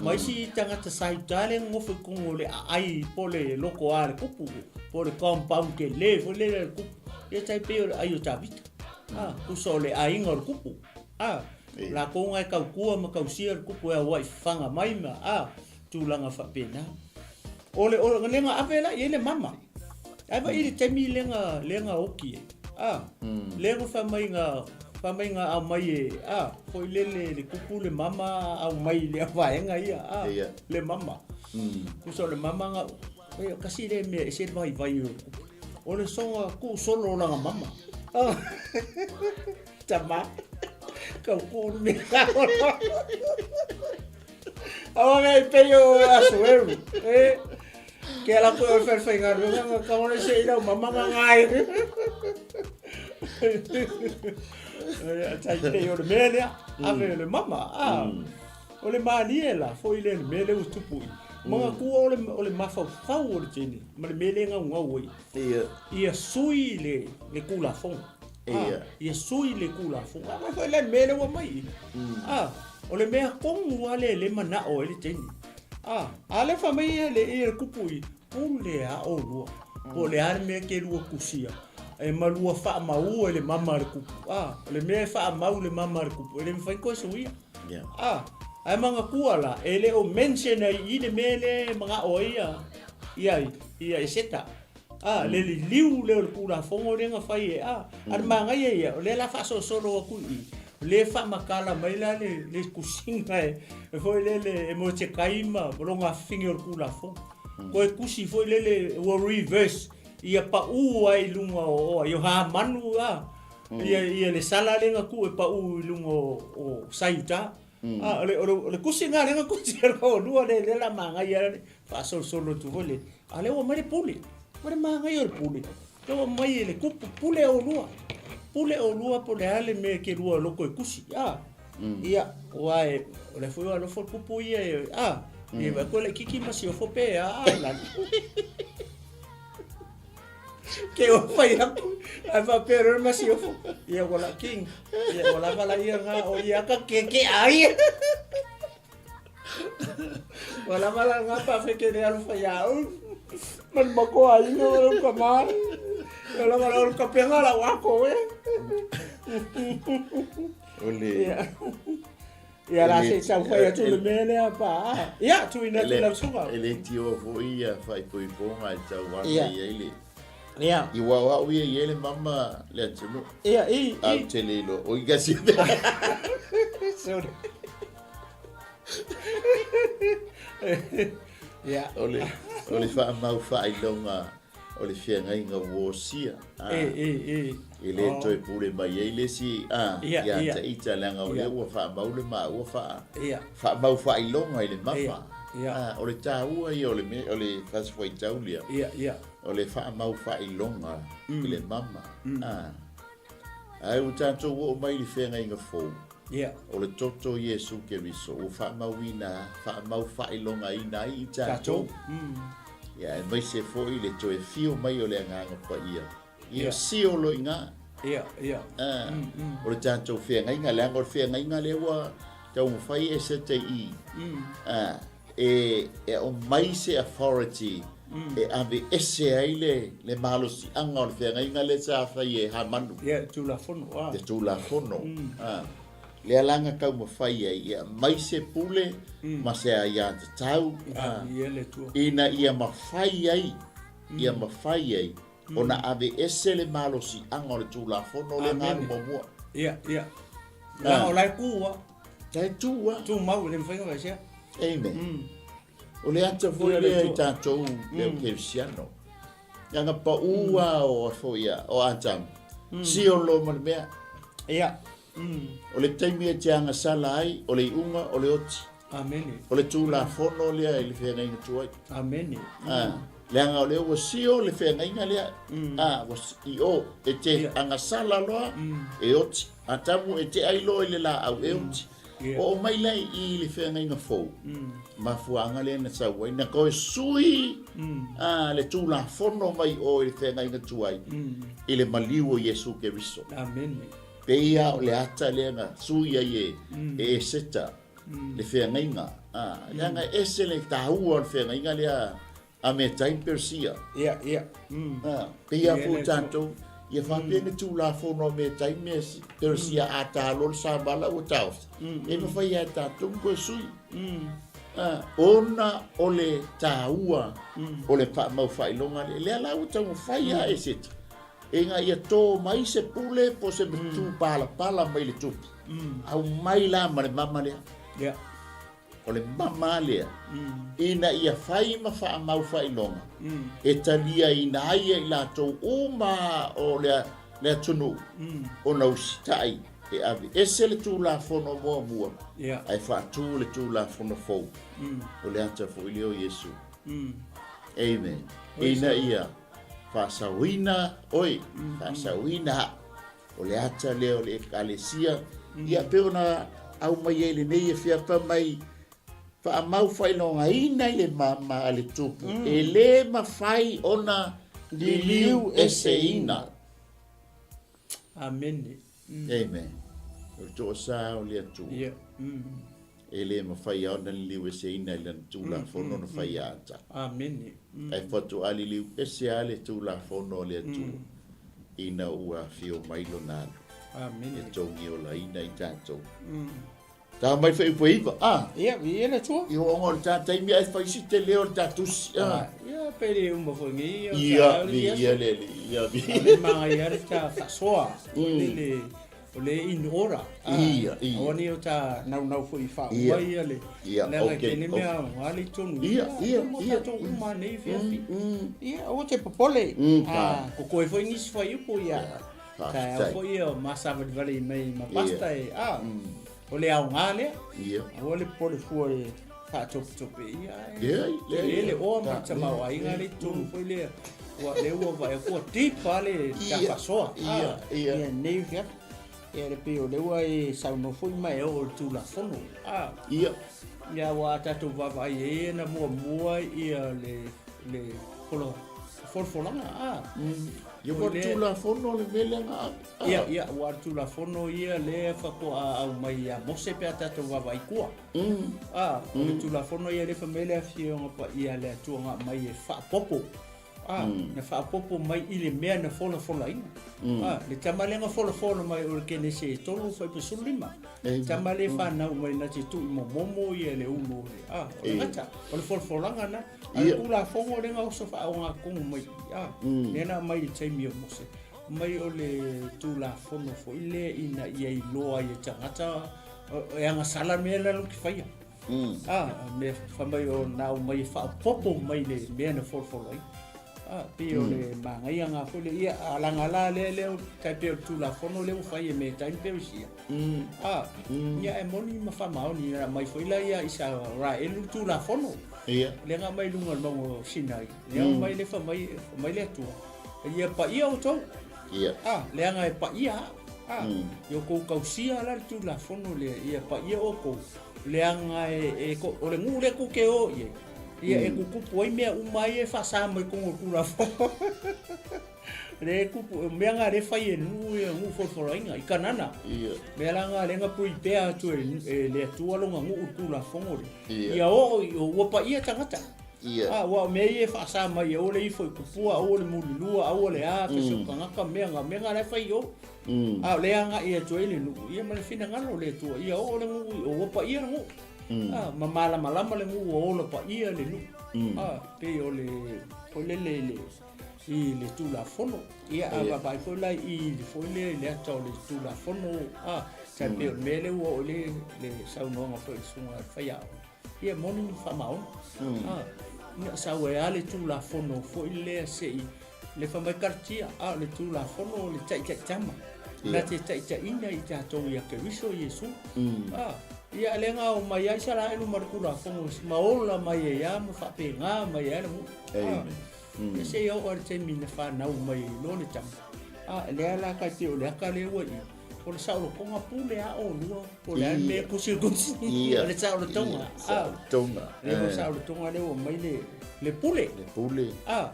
Ma isi tagata sa i uta lea nofo i totonu o le aai po o le loko a le kupu po o le compound tele foi lea le kupu. Ia tai pei o le ai o Tavita. A, tusa o le aiga o le kupu. A, latou na e tautua ma tausia le kupu e auai fafaga mai ma a, tulaga faapena. O le o le na ave la i ai le mama. Ae vaai i le taimi lea na lea na oki ai. A, lea na fai mai na fai mai na aumai e a, foi lele le kupu le mama aumai i lea vaega ia a, Ia. le mama. Tusa o le mama na e kasi lea mea e ese le vaivai o le kupu. O le soga tuusolo o lana mama. A, tama. Kau ku le mea. Aua mea i pei o Asueru. E, ke ala koe o le whalewhaigaluega nga kawana se i lau mama nga ngai. Tai pei o le mea lea, ave o le mama. A, o le malie la, foi lea le mea lea ua tupu i. Manatua o le, o le mafaufau o le teine, ma le mea lea e gaugau ai. Ia. Ia sui le, le Tulafono. Ia. Ia sui le Tulafono. A, foi lea le mea lea ua mai. A, o le mea tonu lava lea e le manao ai le teine. A, a lea fai mai ia le, ia le kupu i, pule a oulua. Po o le a le mea ke lua tusia. E ma lua faamaua i le mama a le kupu. A, o le mea e faamau i le mama a le kupu, e le mafai toe suia. Ia. A, Ae manatua la, e le o mention ai i i le mea lea e manao ai ia, ia, ia Eseta. A, le liliu lea o le Tulafono lea na fai e, a, a le manaia ia, o lea o le a faasolosolo atu i i, o lea e faamatala mai la le, le tusiga e, e foi lele e Motekai ma lona afifine o le Tulafono. Toe tusi foi lele ua reverse, ia pau ai i luga o, o ai, o Hamanu, a, ia, ia le sala lea na tuu e pau i luga o, o Saiuta. A, o le, o le, o le tusi lena lea na tusi e lua lea, lea la manaia le faasolosolo atu foi lele. A lea ua aumai le pule. O le manaia o le pule, lea ua aumai e le tupu, pule oulua. Pule oulua po o le a le mea e te lua loto e tusi. A, ia, aua e, o lea foi ua alofa le tupu ia e, a, ia vaai atu e laitiiti ma siofo pe a, a, lalo. Ke o fai atu, ae faapea loa le masiofo, ia ua la king, ia ua lava la ia nga o ia ka keke ai. Ua lava la nga pa fe ke le alu fai au. Ma le mako ai no o ka ma. Ua lava la o ka penga la wa ko e. O le Ia la se i taumafai atu le mea lea pa. Ia, tuuina atu i lau susuga. E le tioa foi ia faaipoipoga e tau ana i ai le. Ia. I aua o au ia e i ai le mama le atunuu. Ia, i, i. Ae ou te le iloa. Oi kasi. Sorry. Ia. O le, o le faamau faailoga o le feagaiga ua osia. E, e, e. E le toe pule mai ai le isi a, ia te ita leaga o lea ua faamau le maua faa, faamau faailoga i le mama. A, o le taua ia o le mea, o le fasi fuaitau lea. O le faamau faailoga i le mama. A, ae ua tatou oo mai i le feagaiga fou. O le toto o Iesu Keriso ua faamauina, faamau faailogaina ai i tatou. Ia, aemaise foi le toe afio mai o le Agaga Paia. Ia sio loa i ina. Ia, ia. Ah, o le tatou feagaiga, leaga o le feagaiga lea ua taumafai e sete i i. Ah, e, e aumai se authority e aveese ai le, le malosiaga o le feagaiga lea sa fai e Hamanu. Ia, le Tulafono. Ah. Le Tulafono. Ah. Lea la na taumafai ai e aumai se pule ma se aiatatau, ah, ina ia mafai ai, ia mafai ai ona aveese le malosiaga o le Tulafono lea na alu muamua. Ia, ia. Leaga o la e tu lava. La e tu lava. Tumau e le mafai ona aveesea. Amen. O le ata foi lea i tatou le au kerisiano. Leaga pau lava o foi a, o Atamu, sio loa ma le mea. Ia. O le taimi e te agasala ai, o le iuga, o le oti. Amene. O le Tulafono lea i le feagaiga tuai. Amene. A, leaga o lea ua sio le feagaiga lea. A, ua i o, e te agasala loa, e oti. Atamu e te ai loa i le laau, e oti. Oo mai la i le feagaiga fou, mafuaaga lea na sau ai, na toe sui a, le Tulafono mai o i le feagaiga tuai, i le maliu o Iesu Keriso. Amene. Pei lava o le ata lea na sui ai e, e Eseta le feagaiga. A, leaga e ese le taua o le feagaiga lea a Metai ma Peresia. Ia, ia. A, pei lava foi tatou, ia faapea ni Tulafono a Metai ma Peresia a ta loa le samala ua taofi, e mafai lava e tatou ona toe sui. A, ona o le taua o le faamau faailoga lea, lea la ua taumafai lava Eseta Ina ia tō mai se pule po o se matupalapala mai le tupu, aumai la ma le mama lea. Yeah. O le mama lea, ina ia fai ma faamau faailoga, e taliaina ai e i latou uma o le, le atunuu, ona usitai e aveese le Tulafono muamua, yeah. ae faatu le Tulafono fou. O le ata foi lea o Iesu. Amen. Ina ia Faasaoina oe, faasaoina au. O le ata lea o le Ekalesia, ia pei ona aumai ai lenei afiafa mai, faamau faailogaina i le mama a le Tupu, e le mafai ona liliu eseina. Amene. Amen. O le toasa o le Atua. E le mafai lava ona liliu eseina i lana Tulafono na fai ia Atamu. Amene. Ae faatoa liliu ese lava le Tulafono a le Atua ina ua afio mai Lona Alu Amene. e togiolaina i tatou. Ta mai fai upu e iva, a. Ia, viia le Atua. Ia ona o le ta taimi ae fai si tele o le ta tusi, a. Ia, pe le uma foi nei, o Ia, viia le Alii, ia, viia. A le manaia le ta faasoa, foi lele, o le in order. Ia, ia. Aua ne i o ta naunau foi i faauma ia le, Ia, leaga e ok, tele ok. mea aoga le i totonu. Ia, ia, Mo ia. tatou uma nei fiafi. Ia, aua te popole. Ta. Kokoe foi nisi fuaiupu, ia. Faafetai. Taeao foi ia ma savalivali mai ma pasta e, a, o le aoga lea. Ia. Aua le popole fua i le faatopetope ia, ae Leai, leai. tele le oa ma le tamaoaiga lea i totonu foi lea. Ua, lea ua vaai atu ua deep lava le Ia, tafasoa. ia, ia. Ia, nei fiafi. Ia, le pei o lea ua e saunoa foi ma e oo i le Tulafono. A. Ia. Ia, aua a tatou vaavaai i ai na muamua ia le, le fola, folafolaga. A. Ia ua Tulafono le mea lea na ave. Ia, ia, ua le Tulafono ia lea faatoa aumai ia Mose pe a tatou vaavaai i tua. A, o le Tulafono ia lea fai mai le Afioga Paia a le Atua na aumai e faaopoopo. A, na faaopoopo mai i le mea na folafolaina. A, le tama lea na folafola mai o le Kenese e 3 fuaiupu 15. Le tama lea e fanau mai na te tuuimomomo ia le ulu o le, a, o le gata. O le folafolaga na. A o le Tulafono lea na oso faaogatonu mai i, a, lea na aumai i le taimi o Mose, mai o le Tulafono foi lea ina ia iloa ai e tagata e agasala mea la latou te faia. A, mea fai mai o na aumai e faaopoopo mai le mea na folafolaina. A, pei o le manaia na foi lea. Ia, a laga la lea lea tai pei o le Tulafono lea ua fai e Metai ma Peresia. A, ia e moni ma faamaoni na aumai foi la ia Isaraelu le Tulafono. Ia. Lea na aumai i luga o le mauga o Sinai. Lea aumai lea fai mai, fai mai le Atua, ia paia outou. Ia. A, leaga e paia au. A, ia outou tausia la le Tulafono lea, ia paia outou, leaga e, e, o le nuu lea tou te o i ai, ia e tutupu ai mea uma ia e faasa mai totonu o le Tulafono. Lea e tupu, o mea na lea e fai e nuu ia, nuu folafolaina i Kanana. Ia. Mea la na lea na prepare atu e, e le Atua lona nuu i le Tulafono lea. Ia. Ia oo i o, ua paia tagata. Ia. A, aua o mea ia e faasa mai, aua le ifo i kupua, aua le mulilua, aua le a, pese o tagata, mea na, mea na la e fai i o. A o lea e agai atu ai le nuu, ia ma le finagalo o le Atua, ia oo le nuu i o, ua paia le nuu. A, ma malamalama le nuu ua ola paia le nuu. A, pei o le, foi lele i le, i le Tulafono. Ia, a vaavaai foi la i le foi lea i le ata o le Tulafono, a, tai pei o le mea lea ua oo i le, le saunoaga foi a le susuga i le faiaoga. Ia, moni ma faamaoni. A, ina sau ai lava le Tulafono foi lea se i, le fai mai Karatia, a o le Tulafono o le taitaitama. Na te taitaiina i tatou ia Keriso Iesu. A, ia, lea na omai ai Isaraelu ma le Tulafono ma ola mai ai lava ma faapena mai ai le nuu. Amen. Ia se i oo lava i le taimi na fanau mai ai loa le tama. A, lea la kai pei o le aka lea ua i, o le saolotoga pule a olua, po o le a le mea e kusikusi, o le saolotoga. Ia, saolotoga. Lea ua saolotoga lea ua mai le, le pule. Le pule. A,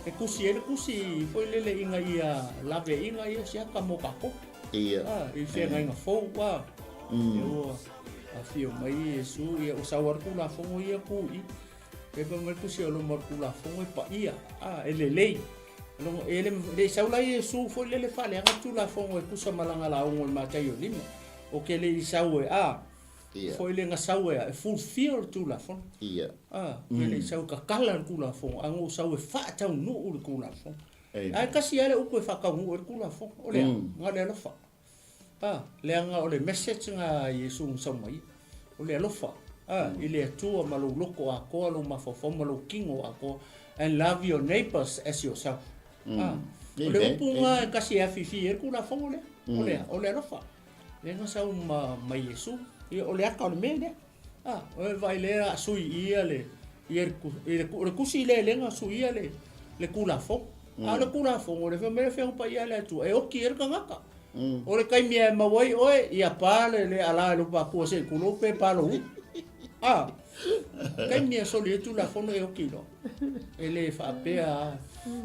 e kusi ai le kusi foi lele ina ia laveaiina ia se aka mo tatou. Ia. A, i feagaiga fou, a, lea ua afio mai Iesu, ia ua sau lava le Tulafono ia ku i. E fai mai le tusi o Roma o le Tulafono e paia, a, e lelei. Logo, e le, le i sau la Iesu foi lele faaleaga le Tulafono e tusa ma lana lauga o le Mataio lima. O ke le i sau e, a, Ia. foi le na sau e, a, e fulfill le Tulafono. Ia. A, e le i sau e kakala le Tulafono, a na ua sau e faataunuu le Tulafono. Amen. Ae tasi lava le upu e faataunuu ai le Tulafono, o le a? Na o le alofa. A, leaga o le message na Iesu na sau mai ai, o le alofa, a, i le Atua ma lou loto atoa, lou mafaufau ma lou kino atoa, and love your neighbours as yourself. A, o le upu na e tasi e afifi ai le Tulafono lea, o le a? O le alofa. Lea na sau ma, ma Iesu, ia o le ata o le mea lea. A, o le vaai lea a sui ia le, ia le, le, le kusi lea lea na suia le, le Tulafono. A o le Tulafono, le fai mai le Afioga Paia a le Atua, e oti ai le tagata. O le taimi e maua ai oe, ia pa le, le ala e lou pakua se i kulou pe pa lou ulu. A, taimi e soli ai Tulafono e oti loa. E le faapea,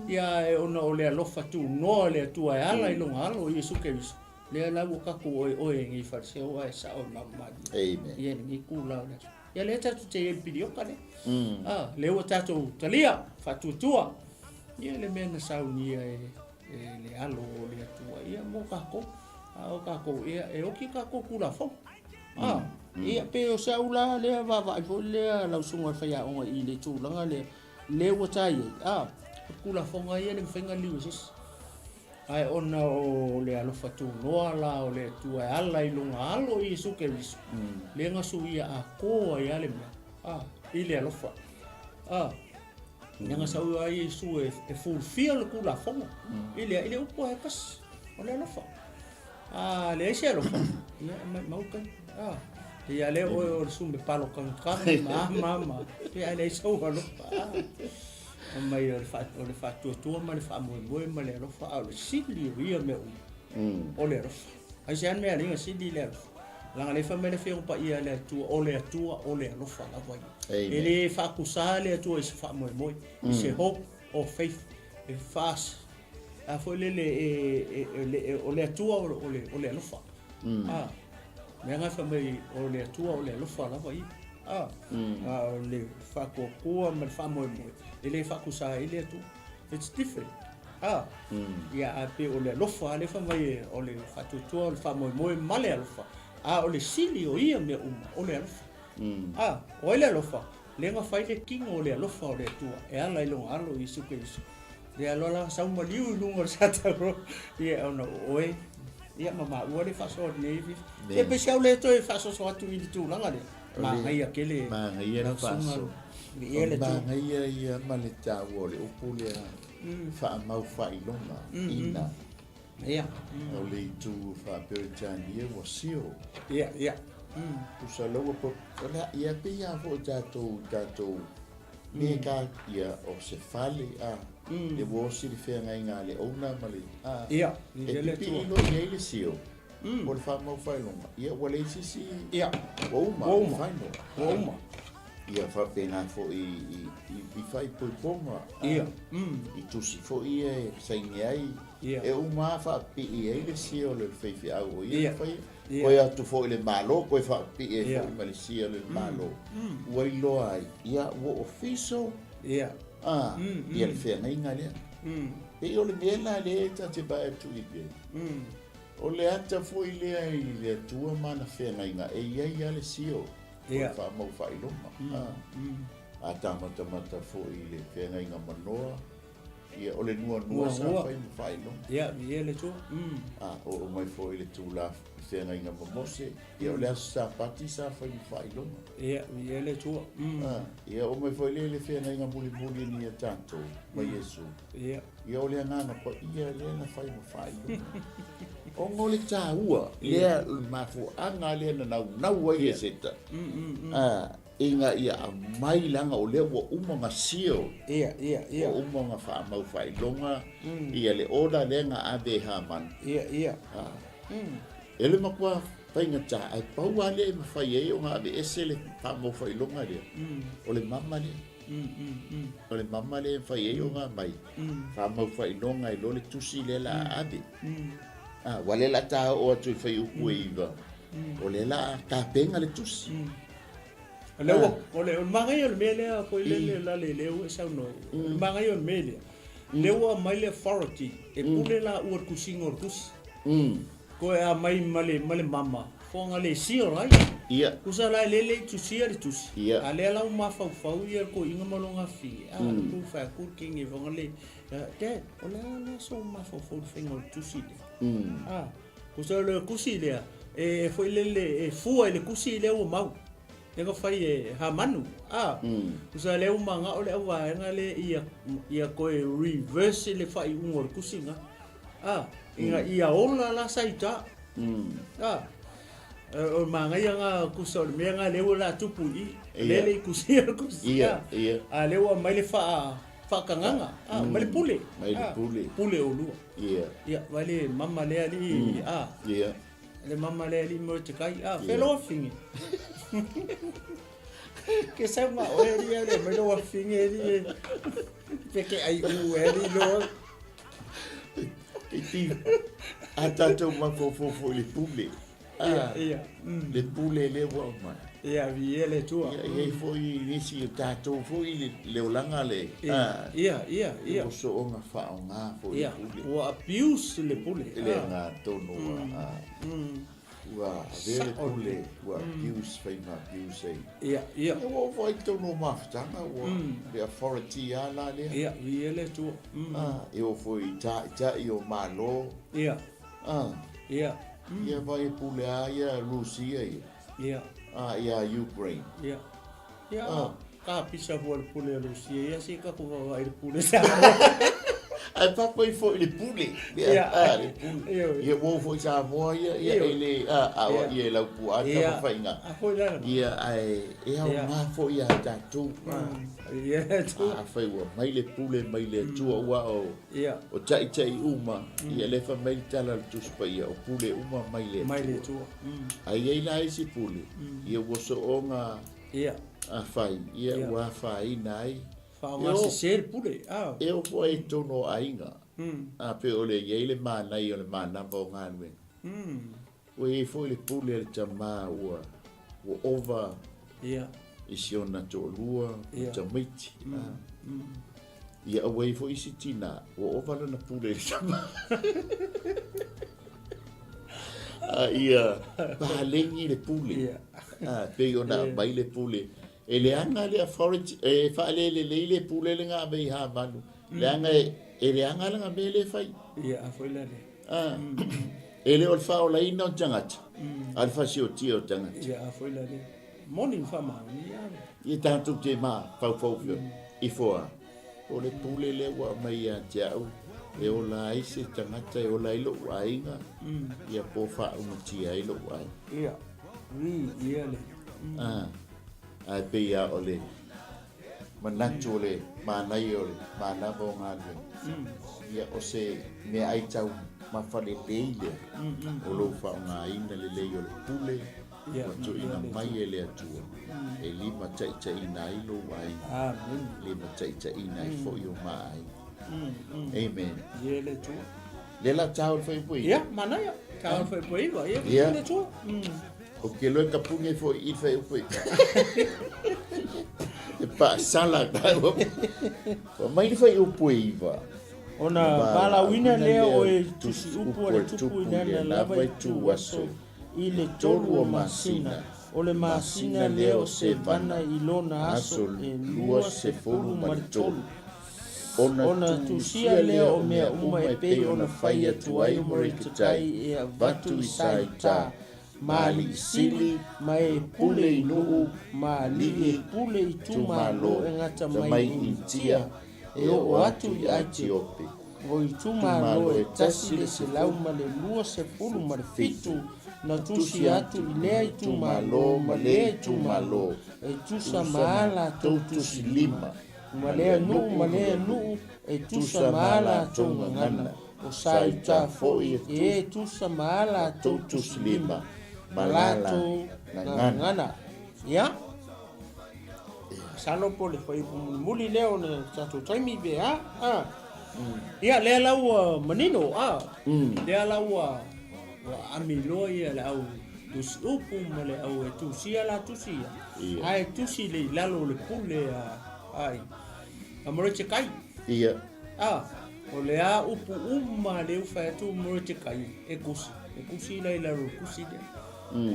ia e ona o le alofa tunoa o le Atua e ala i lona Alo o Iesu Keriso, lea la ua tatou oeoe ai nei Fariseo ae sao i malumalie. Amen. Ia lenei tula o le aso. Ia lea tatou te i ai i le pilioka lea. A, lea ua tatou talia, faatuatua. Ia le mea na saunia e, e le alo o le Atua, ia mo tatou. A o tatou, ia e oti tatou Tulafono. A. Ia, pei o se au la lea vaavaai foi lea lau susuga i le faiaoga i le tulaga lea, lea ua ta i ai, a, o le Tulafono lava ia e le mafai ona liu e se isi. Ae ona o le alofa tunoa la o le Atua e ala i lona Alo Iesu Keriso, lea na suia atoa ai lava le mea, a, i le alofa. A, lea na sau ai Iesu e fulfil le Tulafono i le, i le upu lava e tasi, o le alofa. A leai se alofa, ia e maumau taimi. A, ia lea oe o le sume palo kagikagi ma a ma a ma a, ia ae leai sou alofa. A, fai mai o le faa, o le faatuatua ma le faamoemoe ma le alofa, a o le sili o ia mea uma, o le alofa. Aisea le mea e alii ona sili le alofa? Leaga o lea e fai mai le Afioga Paia a le Atua, o le Atua o le alofa lava ia. E le faakusa le Atua i se faamoemoe, i se hope or faith, e faas, a foi lele e, e, o le Atua o le, o le alofa. A, mea na fai mai o le Atua o le alofa lava ia. A, a o le faatuatua ma le faamoemoe, e le faatusa ai le Atua. It's different. A, ia a pe o le alofa, lea fai mai o le faatuatua o le faamoemoe ma le alofa. A o le sili o ia mea uma, o le alofa. A, o ai le alofa? Lea na fai le tino o le alofa o le Atua e ala i lona Alo Iesu Keriso. Lea loa la sau maliu i luga o le satauro, ia ona o oe, ia ma maua le faasoa nei fifi. Ia pe se au le toe faasoaso atu i le tulaga lea. Manaia tele. Manaia le faasoa. Viia le Atua. Manaia ia ma le taua o le upu lea faamau faailoga ina. Ia. O le itu faa-Peretania ua sio. Ia, ia. Tusa laua po, o le a, ia pei lava foi tatou, tatou mea ka, ia, o se fale, a, le ua osi le feagaiga a le owner ma le, a, Ia, e pipii loa i ai le sio, po o le faamau faailoga, ia ua leai se isi, Ia. ua uma, Ua uma. final. Ua uma. Ia faapena foi i, i, i faaipoipoga, a, Ia. i tusi foi ia e saini ai, Ia. E uma lava faapipii ai le seal o le faifeau o ia na faia. Ia. Toe atu foi i le Malo, toe faapipii ai Ia. foi ma le seal o le Malo. Ua iloa ai, ia ua official Ia. a, ia le feagaiga lea. Pei o le mea la lea ta te vaai atu i ai, o le ata foi lea i le Atua ma ana feagaiga, e i ai lava le seal o le faamau faailoga. A, a ta matamata foi i le feagaiga ma Noa, Ia, o le nuanua sa fai ma faailoga. Ia, viia le Atua. A, oo mai foi i le tula feagaiga ma Mose, ia o le aso Sapati sa fai ma faailoga. Ia, viia le Atua. A, ia oo mai foi lea i le feagaiga mulimuli nei a tatou ma Iesu. Ia. Ia o le Agaga Paia lea na fai ma faailoga. Ona o le taua lea, o le mafuaaga lea na naunau ai Eseta. A, Ina ia aumai leaga o lea ua uma ona seal, Ia, ia, ia. ua uma ona faamau faailoga ia le order lea na ave e Hamani. Ia, ia. E le matua faigata, ae pau lava lea e mafai ai ona aveese le faamau faailoga lea, o le mama lea. O le mama lea e mafai ai ona aumai faamau faailoga i lo le tusi lea la a ave. Ah, ua lea la ta oo atu i fuaiupu e 9, o lea la a tapena le tusi. O lea ua, o le, o le manaia o le mea lea foi lele la le lea ua e saunoa ai. O le manaia o le mea lea, lea ua aumai le authority e pule laua i le tusiga o le tusi. Toe aumai ma le, ma le mama, foaga le seal ai. Ia. Tusa la e le le i tusia le tusi. Ia. A lea la ua mafaufau ia le toeaina ma lona afine, a, le tou fai atu le king e foaga le, Dad, o le a la sou mafaufau i le faiga o le tusi lea? A, Tusa o le tusi lea, e foi lele, e fua i le tusi lea ua mau. Lea na fai e Hamanu. A, tusa lea ua manao le auvaega lea ia, ia toe reverse le faaiuga o le tusi na. A, ina ia ola la sa i uta. A, o le manaia na tusa o le mea na lea ua la tupu i i. Lea le i tusia le tusi. Ia, ia. A lea ua aumai le faa, faakagaga. A, mai le pule. Mai le pule. Pule olua. Ia. Ia, vai le mama lea alii, a. Ia. Le mama lea alii Mordecai, a, fea lou afine? Ke sau ma oe alii a le mai lou afine alii e. Pe ke ai u e alii loa. E ti, a tatou mafaufau i le pule. Ia, ia. Le pule lea ua aumai. Ia, viia le Atua. Ia, e i ai foi nisi o tatou foi le, le olaga le, a, Ia, ia, ia. Ua soona faaaoga foi le pule. Ia, ua abuse le pule. Le agatonu a. Ua avea le pule, ua abuse, fai ma abuse ai. Ia, ia. Ia ua oo foi i totonu o mafutaga, ua le authority lava la lea. Ia, viia le Atua. A, e oo foi i taitai o Malo. Ia. A. Ia. Ia vai e pule lava ia Rusia ia. Ia. A, ia Ukraine. Ia. Ia, ka pisa fua le pule a Lusia, ia se ka ku vaavaai i le pule Samoa. Ae papa ifo i le pule. Ia, a, le pule. Ia, ua oo foi i Samoa ia, ia, e le, a, a, o ia e laupuaa le tamafaigā. A foi la. Ia, ae e aoga foi ia tatou. Ia, Afai ua mai le pule mai le Atua, aua o, o taitai uma, ia lea e fai mai le tala a le Tusi Paia, o pule uma mai le Atua. Mai le Atua. Ae i ai la isi pule, ia ua soona Ia. Afai, ia ua afaina ai. Faaaoga sese le pule. A. E oo foi i totonu o aiga. A pei o le i ai le manaia o le manava o galuega. Ua i ai foi le pule a le tama ua ua ova Ia. i si ona toalua ma tamaiti. Ia ua i ai foi isi tina ua ova lana pule i le tama. A ia paleni le pule. Ia. A pei ona aumai le pule. E leaga le authority, e faalelelei le pule le na ave i Hamanu. Leaga e, e leaga lana mea lea e fai. Ia, a foi la lea. A, e le o le faaolaina o tagata, a o le fasiotia o tagata. Ia, a foi la lea. Moni ma faamaoni, ia. Ia tatou te mafaufau ifo a, o le pule lea ua aumai ia te au, e ola ai se tagata, e ola ai lou aiga, ia po o faaumatia ai lou aiga. Ia, ia le. A, ae pei lava o le manatu o le manaia o le manava o galuega, ia o se meaai taumafa lelei lea o lou faaaogaina lelei o le pule ua tuuina mai e le Atua e limataitaiina ai lou aiga, limataitaiina ai foi o ma aiga. Amen. Ia le Atua. Lea la tau le faaipoiga. Ia, manaia. Tau le faaipoiga. Ia, le Atua. Ou te iloa e tapuni ai foi i le faaiupu i E paasala taua. Ua mai le faaiupu e 9. Ona valaauina lea o e tusiupu a le tupu i lana lava itu aso i le 3 o masina, o le masina lea o Sevana i lona aso e 23. Ona tusia lea o mea uma e pei ona fai atu ai o Moreketai e avatu i Saita, ma alii sili, ma e pule i nuu, ma alii e pule i itumalo e gata mai i Initia e oo atu i Aitiopi, o itumalo e 127 na tusi atu i lea itumalo ma lea itumalo, e tusa ma a latou tusi lima, ma lea nuu ma lea nuu e tusa ma a latou gagana. O Saita foi e tusa ma a latou tusilima ma latou gagana. Ia, masalo po o le fuaiupu mulimuli lea o le tatou taimi pe a. A. Ia, lea la ua manino, a. Lea la ua aami loa ia le au tusi upu ma le au e tusia la tusi ia. Ae tusi le i lalo o le pule a ai. A Morotekai. Ia. A. O le a upu uma lea ua fai atu Morotekai e kusi, e kusi la i lalo o le kusi lea.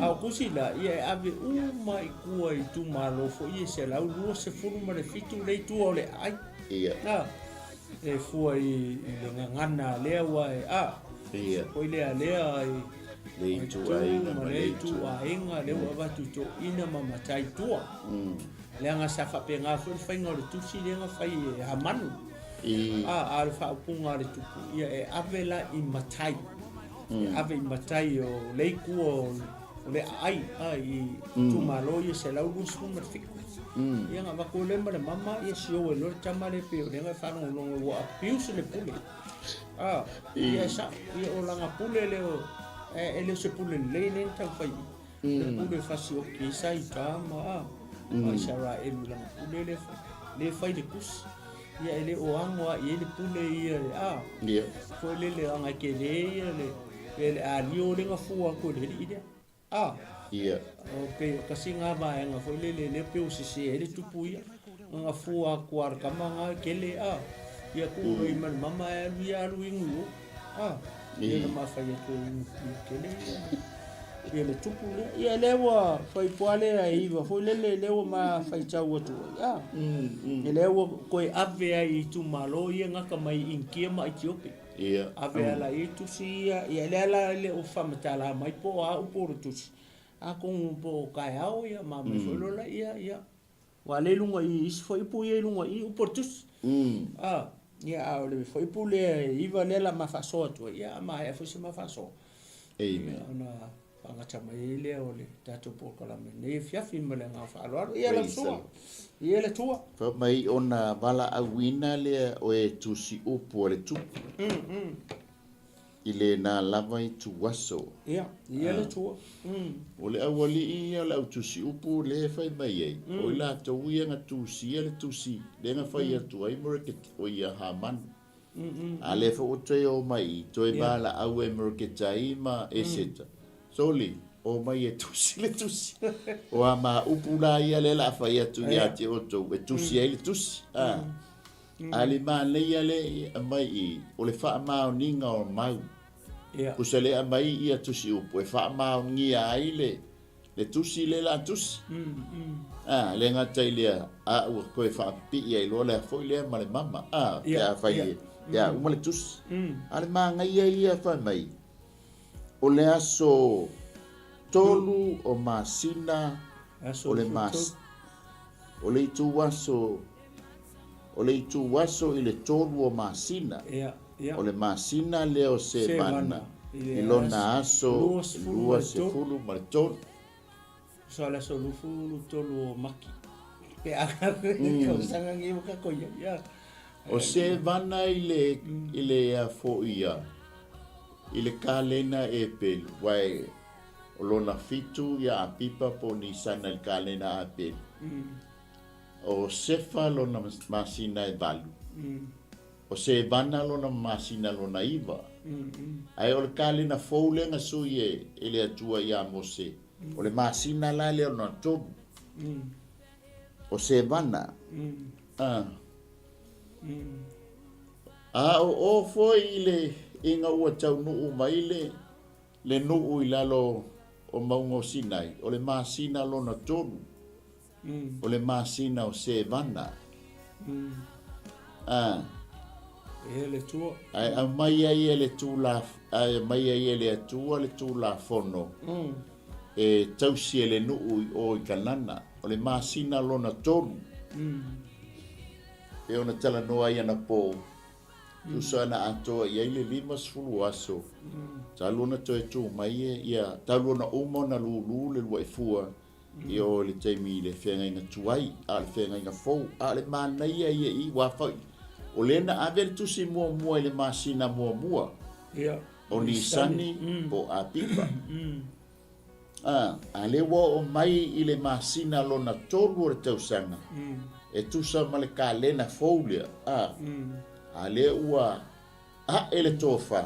A o kusi la, ia e ave uma i tua i itumalo foi ia 127 lea i tua o le aai. Ia. A, e fua i le gagana lea ua e, a, Ia. foi lea lea i Le ituaiga ma le ituaiga lea ua avatu i toeaiina ma matai tua. Leaga sa faapena foi le faiga o le tusi lea na fai e Hamanu. I. A, a o le faaupuga a le tupu, ia e ave la i matai. E ave i matai o le itu o le aai, a, i itumalo ia 127. Ia na avatu lea ma le mama, ia sioe loa le tama lea pei o lea na faalogologo ua abuse le pule. A, ia e sao, ia o lana pule lea o, e le o se pule lelei lea na taumafai i. Le pule fasioki ai sa i tama, a, a Isaraelu i lana pule lea fai, lea fai le tusi. Ia e le o ago lava i ai le pule ia, a, foi lele aga e tele ia le, le alio lea na fua atu e le alii lea. A, o pei o tasi lena vaega foi lele lea pei ua sese ai le tupu ia. Na fua atu lava e le tama lena e tele, a, ia tuu loa i ma le mama ae alu ia alu inu i o. A, ia na mafai atu e inu tele ia. Ia le tupu lea. Ia lea ua fuaiupu lava lea e 9 foi lele lea ua ma faitau atu ai. A. Ia lea ua toe ave ai i itumalo ia gata mai Initia ma Aitiopi. Ia. Ave ala i ai tusi ia. Ia lea la e le o faamatala mai po o a upu o le tusi. Atonu po o taeao ia ma aumai foi loa laia ia. Ua le i luga i isi fuaiupu ia i luga i upu o le tusi. A, ia, a o le fuaiupu lea e 9 lea la ma faasoa atu ai, ia, a maea foi se ma faasoa. Amen. Ia, ona faagata mai ai lea o le tatou polokalame i lenei afiafi ma le agaga faaaloalo. Ia lau susuga, ia le Atua. Fai mai ona valaauina lea o e tusi upu a le Tupu. I lena lava ituaso. Ia, ia le Atua. O le aualii ia o le au tusi upu lea e fai mai ai, o i latou ia na tusia le tusi lea na fai atu ai Moreketa, o ia Hamana. A lea foi ua toe o mai i, toe valaau e Moreketai ma Eseta, Soli, o mai e tusi le tusi. O a ma upu la ia lea o le a fai atu ia te outou e tusi ai le tusi. A. A le manaia lea e aumai i, o le faamaoniga o mau. Tusa lea aumai ia tusi upu e faamaonia ai le, le tusi lea la tusi. A, le gata i lea, a ua toe faapipii ai loa le foi lea ma le mama. A, pe a fai e, pe a uma le tusi. A le manaia ia fai mai, o le aso 3 o masina o le mas, o le ituaso O le ituaso i le 3 o masina, o le masina lea o Sevana i lona aso 23. Tusa o le aso 23 o Maki pe a tausaga nei ua tatou i ai. O Sevana i le i le ea foi ia i le kalena Epelu, aua o lona 7 ia Apipa po o Nisana i le kalena Apelu. O Sefa lona masina e 8. O Sevana lona masina lona 9. Ae o le kalena fou lea na sui e le Atua iā Mose, o le masina la lea lona 3. O Sevana. A. A o o foi i le ina ua taunuu mai le le nuu i lalo o mauga o Sinai, o le masina lona 3. O le masina o Sevana. A. E le Atua. Ae aumai ai e le tula, ae aumai ai e le Atua le Tulafono e tausi e le nuu i o i Kanana. O le masina lona 3. E ona talanoa ai anapo, tusa na atoa i ai le 50 aso, talu ona toe tu mai e ia, talu ona uma ona lulu le lua'i fua, I o i le taimi i le feagaiga tuai, a o le feagaiga fou, a o le manaia ia i wā foi. O lea na ave le tusi muamua i le masina muamua o Nisani po o Apipa. A, a lea ua oo mai i le masina lona 3 o le tausaga, e tusa ma le kalena fou lea, a, a lea ua ae le tofa,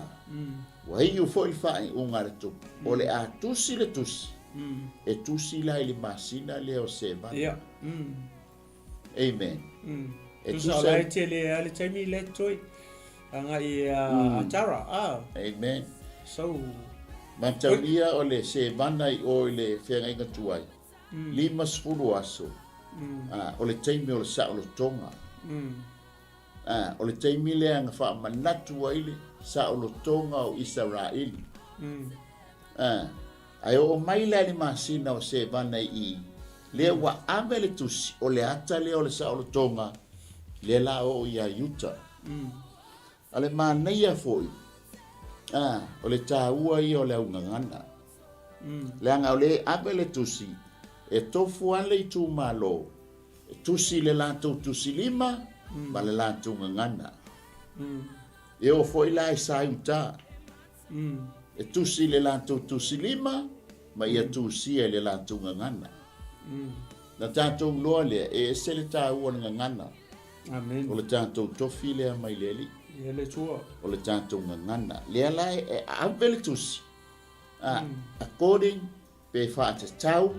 ua iu foi le faaiuga a le tupu, o le a tusi le tusi, e tusi la i le masina lea o Sevana. Ia. Amen. E tusa o la e tele lava le taimi lea totoe agai a Tara. Amen. So, Mataulia o le Sevana i o i le feagaiga tuai, 50 aso, o le taimi o le saolotoga. Ā, o le taimi lea na faamanatu ai le saolotoga o Isaraelu. Ā, ae oo mai la i le masina o Sevana i i, lea ua ave le tusi, o le ata lea o le saolotoga, lea la oo iā Iuta. A o le manaia foi, ā, o le taua ia o le augagana. Leaga o lea e ave le tusi, e tofu lava le itumalo, E tusi le latou tusilima ma le latou gagana. E oo foi la i Saiuta. E tusi le latou tusilima ma ia tusia i le latou gagana. Na tatou iloa lea, e ese le taua o le gagana. Amen. O le tatou tofi lea mai le Alii. Ia le Atua. O le tatou gagana. Lea la e ave le tusi. According Pe faatatau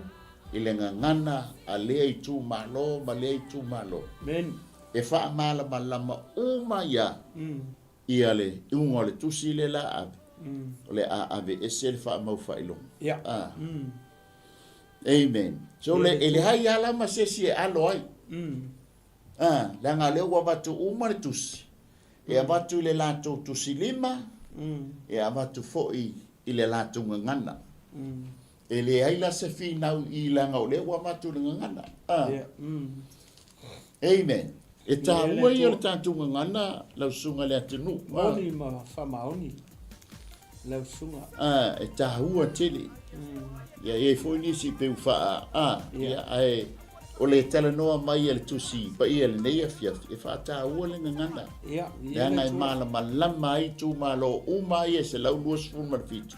i le gagana a lea itumalo ma lea itumalo. Amen. E faamalamalama uma ia ia le iuga o le tusi lea la ave. O le a aveese le faamau faailoga. A. Amen. So le, e leai lava la ma se isi e alo ai. A, leaga o lea ua avatu uma le tusi. E avatu i le latou tusi lima, e avatu foi i le latou gagana. E leai la se finau i leaga o lea ua avatu i le gagana. A. Amen. E taua ia o le tatou gagana lau susuga i le atunuu. Moni ma faamaoni lau susuga. A, e taua tele. Ia, e i ai foi nisi pei ua faa, a, ia, ae o le talanoa mai a le Tusi Paia i lenei afiafi, e faataua le gagana. Ia, Leaga e malamalama ai itumalo uma ia e 127.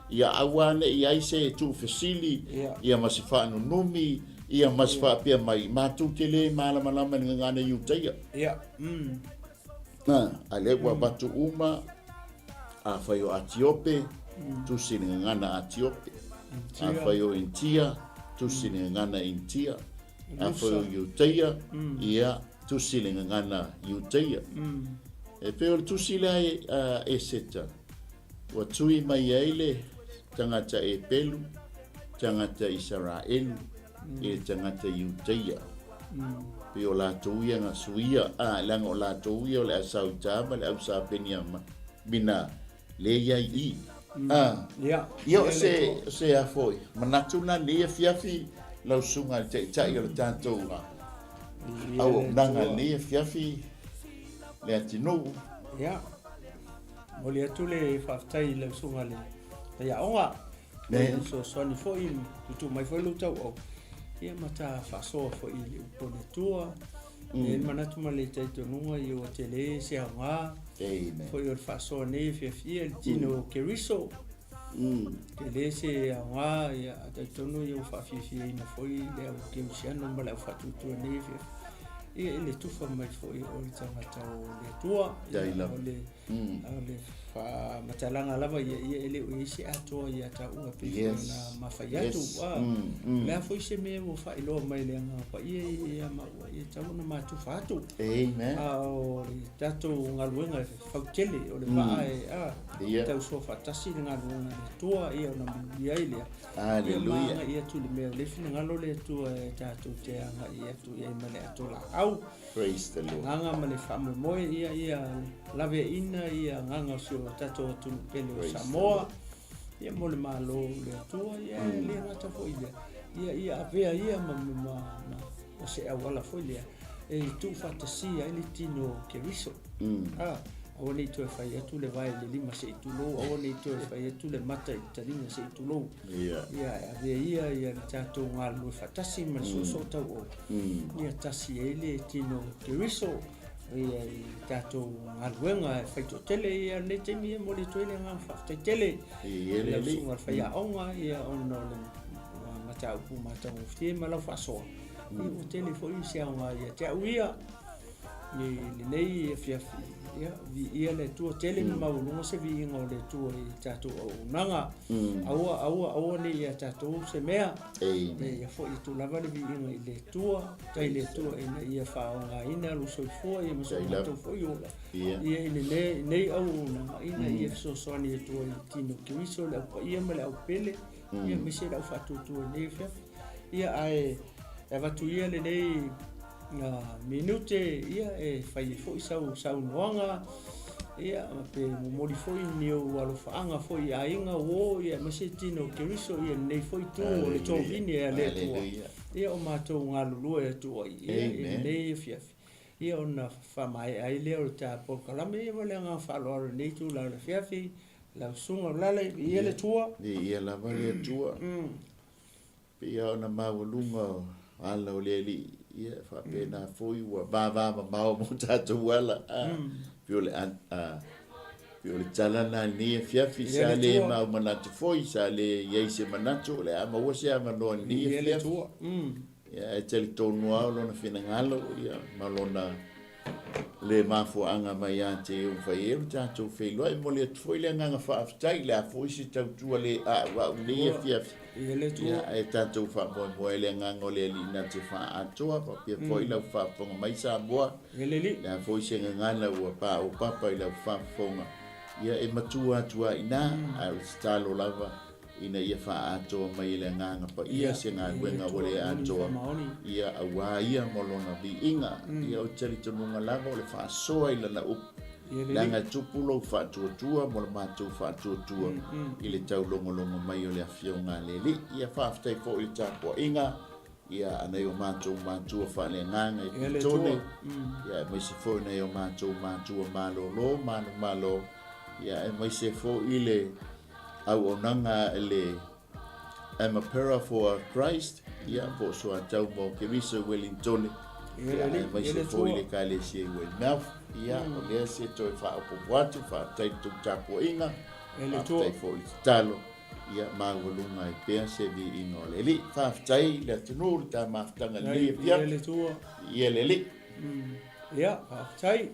Ia aua ne i ai se tuufesili, ia ma se faanunumi, ia ma se faapea mai, matou te le malamalama i le gagana Iutaia. A lea ua avatu uma, afai o Atiope, tusi i le gagana Atiope. Afai o Initia, tusi i le gagana Initia. Afai o Iutaia, ia, tusi i le gagana Iutaia. E pei o le tusi lea a Eseta, ua tui mai ai le tagata Epelu, tagata Isaraelu, i le tagata Iutaia. Pei o latou ia na suia, a, leaga o latou ia o le au Sa Iuta ma le au Sa Peniamina, lea i ai i. A, ia o se, o se a foi, manatu lena lenei afiafi, lau susuga i le Taitai o le tatou auaunaga i lenei afiafi, le atunuu. Ia, momoli atu le faafetai i lau susuga i le Faiaoga, mo le fesoasoani foi, tuutuu mai foi lou tauau, ia ma ta faasoa foi i le upu a le Atua. E i ai le manatu ma le talitonuga ia ua tele se aoga foi o le faasoa nei e fiafia i le tino o Keriso. Tele se aoga, ia talitonu ia ua faafiafiaina foi le au kerisiano ma le au faatuatua nei e fiafia ia i le tufa mai foi o le tagata o le Atua. Ia, o le O le faamatalaga lava ia, ia e le o i ai se atoa ia taua pei foi ona mafai atu. O le a foi se mea ua faailoa mai e le Agaga Paia ia maua, ia tatau ona matufa atu. Amen. A o le tatou galuega e fautele, o le vaa e a, tausoa faatasi le galuega a le Atua, ia ona manuia ai lea. Hallelujah. Ia ma agai atu i le mea o le finagalo o le Atua e tatou te agai atu i ai ma le ato laau. Praise the Lord. Agaga ma le faamoemoe ia ia laveaiina ia agaga o si o tatou atunuu pele o Samoa ia mo le Malo o le Atua ia e le gata foi lea ia ia avea ia ma ma ma se auala foi lea e tuufaatasia ai le tino o Keriso. A aua ne i toe fai atu le vae i le lima se i tulou, aua ne i toe fai atu le mata i le taliga se i tulou. Ia. Ia e avea ia ia le tatou galulue faatasi ma le soosoo tauau. Ia tasi ai le tino o Keriso ia i tatou galuega e fai toatele ia lenei taimi ia momoli atu ai le agaga faafetai tele i lau susuga i le faiaoga ia ona o le mataupu matagofie ma lau faasoa. Ia ua tele foi se aoga ia te au ia i lenei afiafi. Ia, viia le Atua, tele ma maualuga se viiga o le Atua i tatou auaunaga. Aua, aua, aua ne i ia tatou se mea. Amen. Ia foi atu lava le viiga i le Atua, faafetai i le Atua ina ia faaaogaina lou soifua ia ma so matou foi ola. Ia i lenei auaunaga ina ia fesoasoani atu ai i tino Keriso, le au paia ma le au pele, ia aemaise le au faatuatua i lenei afiafi. Ia ae avatu ia lenei minute ia e fai ai foi sau saunoaga ia pe momoli foi ni ou alofaaga foi i aiga uo ia aemaise tino o Keriso ia lenei foi itu o le tovine a le Atua ia o matou galulue atu ai ia i lenei afiafi ia ona faamaea ai lea o le ta polokalame ia ma le agaga faaaloalo i lenei itula o le afiafi lau susuga o Lale viia le Atua. Viia lava le Atua. Pei lava ona maualuga o ala o le Alii, ia e faapena foi ua vavamamao ma o tatou ala. A, pei o le, a, pei o le tala lena i lenei afiafi, sa le mau manatu foi, sa le i ai se manatu o le a maua se avanoa i lenei afiafi. Ia, ae talitonu lava o lona finagalo, ia, ma lona le mafuaaga mai ia te ia ua fai ai lo tatou feiloai. E momoli atu foi le agaga faafetai i le a foi se tautua le a'ua'u i lenei afiafi, ia, ae tatou faamoemoe i le agaga o le Alii na te faaatoa, faapea foi lau faafofoga mai Samoa, le a foi se gagana ua paopapa i lau faafofoga. Ia, e matua atu lava i ina, ae o le tatalo lava ina ia faaatoa mai e le Agaga Paia se galuega ua le atoa, ia, aua Ia ma Lona viiga. Ia, o le talitonuga lava o le faasoa i Lana upu, leaga e tupu lou faatuatua mo le matou faatuatua i le taulogologo mai o le Afioga a le Alii. Ia, faafetai foi i le tapuaiga. Ia, a nai o matou matua faaleagaga i Petone, ia, aemaise foi nai o matou matua malolo, manumalo, ia, aemaise foi le auaunaga a le Emapera for Christ, ia, po o Soatau mo Keriso i Wellingtone, ia, aemaise foi le Ekalesia i Weymouth, ia, o lea se toe faaopoopo atu, faafetai i le tou tapuaiga, faafetai foi i le tatalo. Ia maualuga ai pea se viiga o le Alii. Faafetai le atunuu i le ta mafutaga i lenei afiafi. Ia le Atua. Ia le Alii. Ia, faafetai.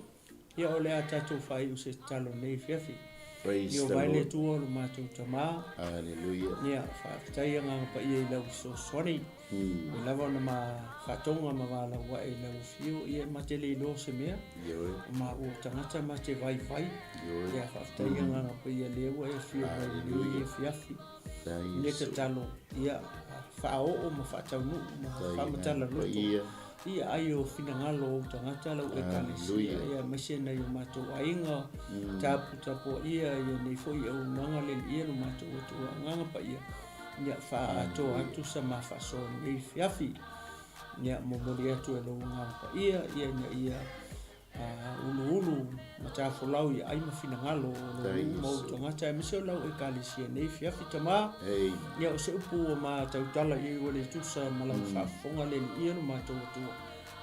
Ia o le a tatou faaiu se tatalo i lenei afiafi. Praise the Ia vae le Lord. Atua o lo matou Tama. Hallelujah. Ia, faafetai agaga paia i lau fesoasoani. E lava ona ma faatoga ma valaauae i lau afio, ia ma te le iloa se mea. Ioe. O maua o tagata ma te vaivai. Ioe. Ia faafetai agaga paia lea ua e afio mai i lenei afiafi. Ia Ia tatalo, ia faaoo ma faataunuu ma faamatala loto. Ia ai o finagalo o ou tagata lau Ekalesia, ia aemaise nai o matou aiga, taputapuaia ia nei foi auaunaga le Alii e lo matou Atua Agaga Paia. Ia faaatoa atu sa ma faasoa i lenei afiafi. Ia momoli atu e lou Agaga Paia ia ina ia uluulu ma tafolau i ai ma finagalo o lou nuu ma ou tagata aemaise o lau Ekalesia i lenei afiafi. Tama, ia o se upu ua ma tautala i ai ua le tusa ma lau faafofoga le Alii e lo matou Atua.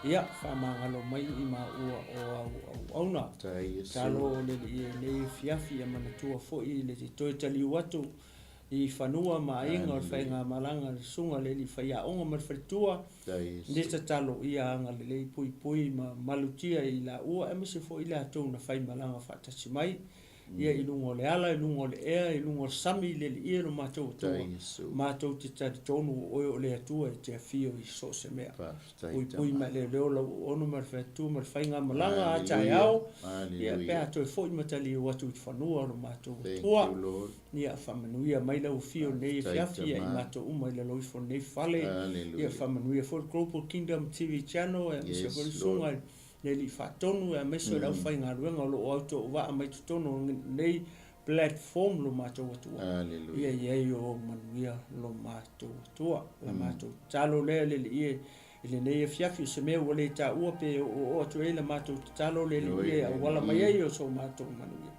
Ia faamagalo mai i maua o au auauna. Tatalo le Alii i lenei afiafi ia manatua foi le toe taliu atu i fanua ma aiga o le faigamalaga a le Susuga le Alii Faiaoga ma le Faletua, le tatalo ia agalelei puipui ma malutia i laua aemaise foi i latou na faimalaga faatasi mai ia i luga o le ala, i luga o le ea, i luga o le sami, le Alii e lo matou Atua, matou te talitonu o Oe o le Atua e te afio i so o se mea. Puipui ma leoleo lau auauna ma le faletua ma le faigamalaga a taeao, ia pe a toe foi ma taliu atu i fanua o lo matou Atua. Ia faamanuia mai lau afio i lenei afiafi ia i matou uma i lalo ifo o lenei fale. Ia faamanuia foi le Global Kingdom TV Channel aemaise foi le susuga i le Alii Faatonu aemaise o le aufaigaluega o lo o autoauvaa mai totonu o lenei platform lo matou Atua. Ia i ai o manuia lo matou Atua. La matou tatalo lea le Alii e i lenei afiafi o se mea ua le taua pe oooo atu ai la matou tatalo le Alii e auala mai ai o so matou manuia.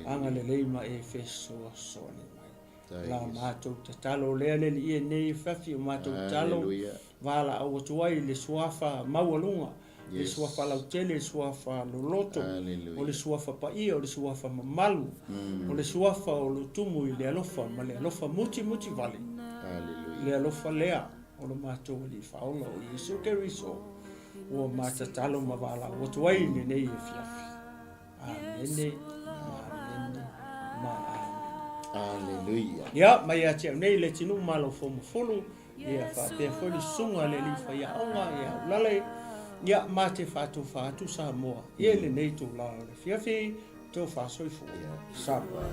Agalelei ma e fesoasoani mai. La matou tatalo lea le Alii e nei afiafi o matou tatalo valaau atu ai i le suafa maualuga, le suafa lautele, le suafa loloto, o le suafa paia, o le suafa mamalu, o le suafa o lo tumu i le alofa ma le alofa mutimuti vale. Le alofa lea o lo matou Alii Faaola o Iesu Keriso ua ma tatalo ma valaau atu ai i lenei afiafi. Amene, ma amene, ma amene. Aleluia. Ia, mai ia te au nei le atunuu ma lau fomafulu, ia faapea foi le susuga le alii faiaoga ia Ulalei, ia ma te faatofa atu Samoa ia i lenei itula o le afiafi, tofa soifua. Samoa.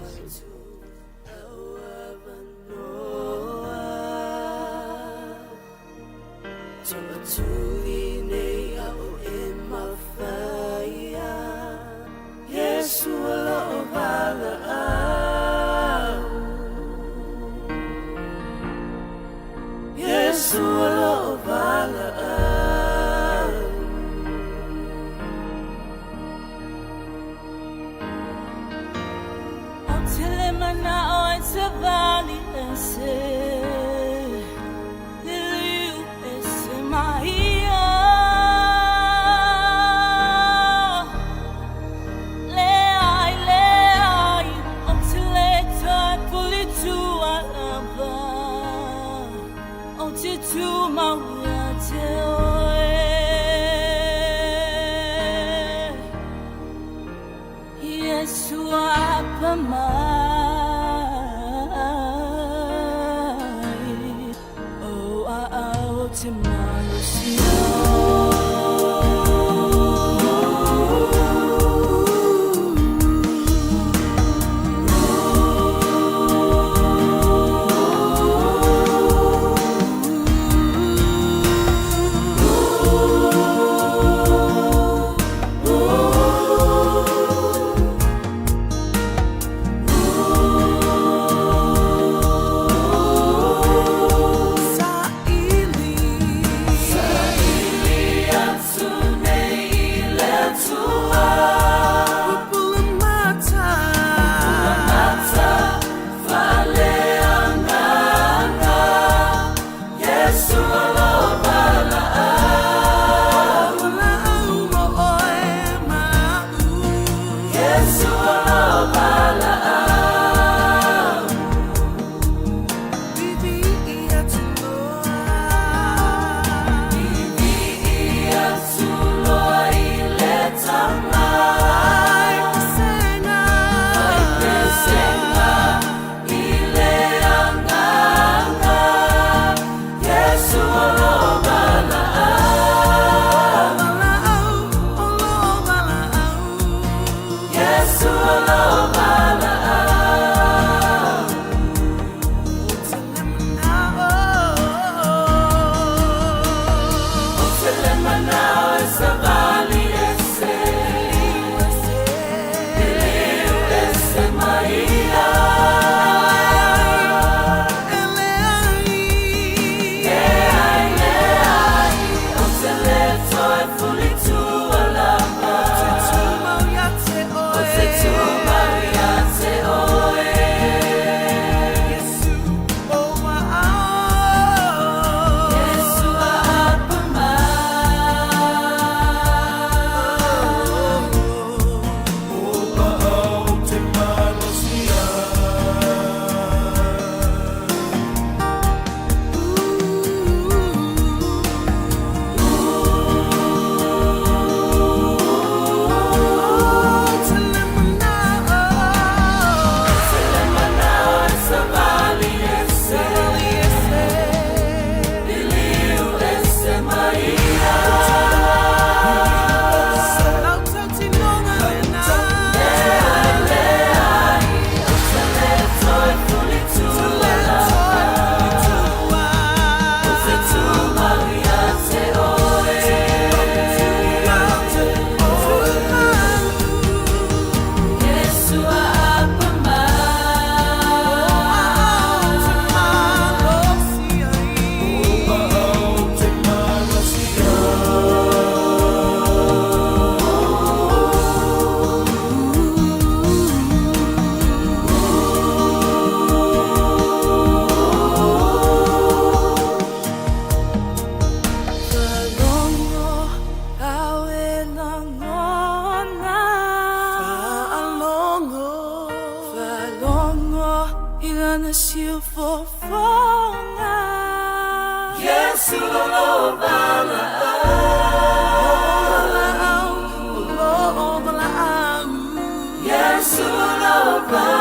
I lana siufofoga. Iesu o lo valaau. O valaau, o lo valaau. Iesu o lo valaau.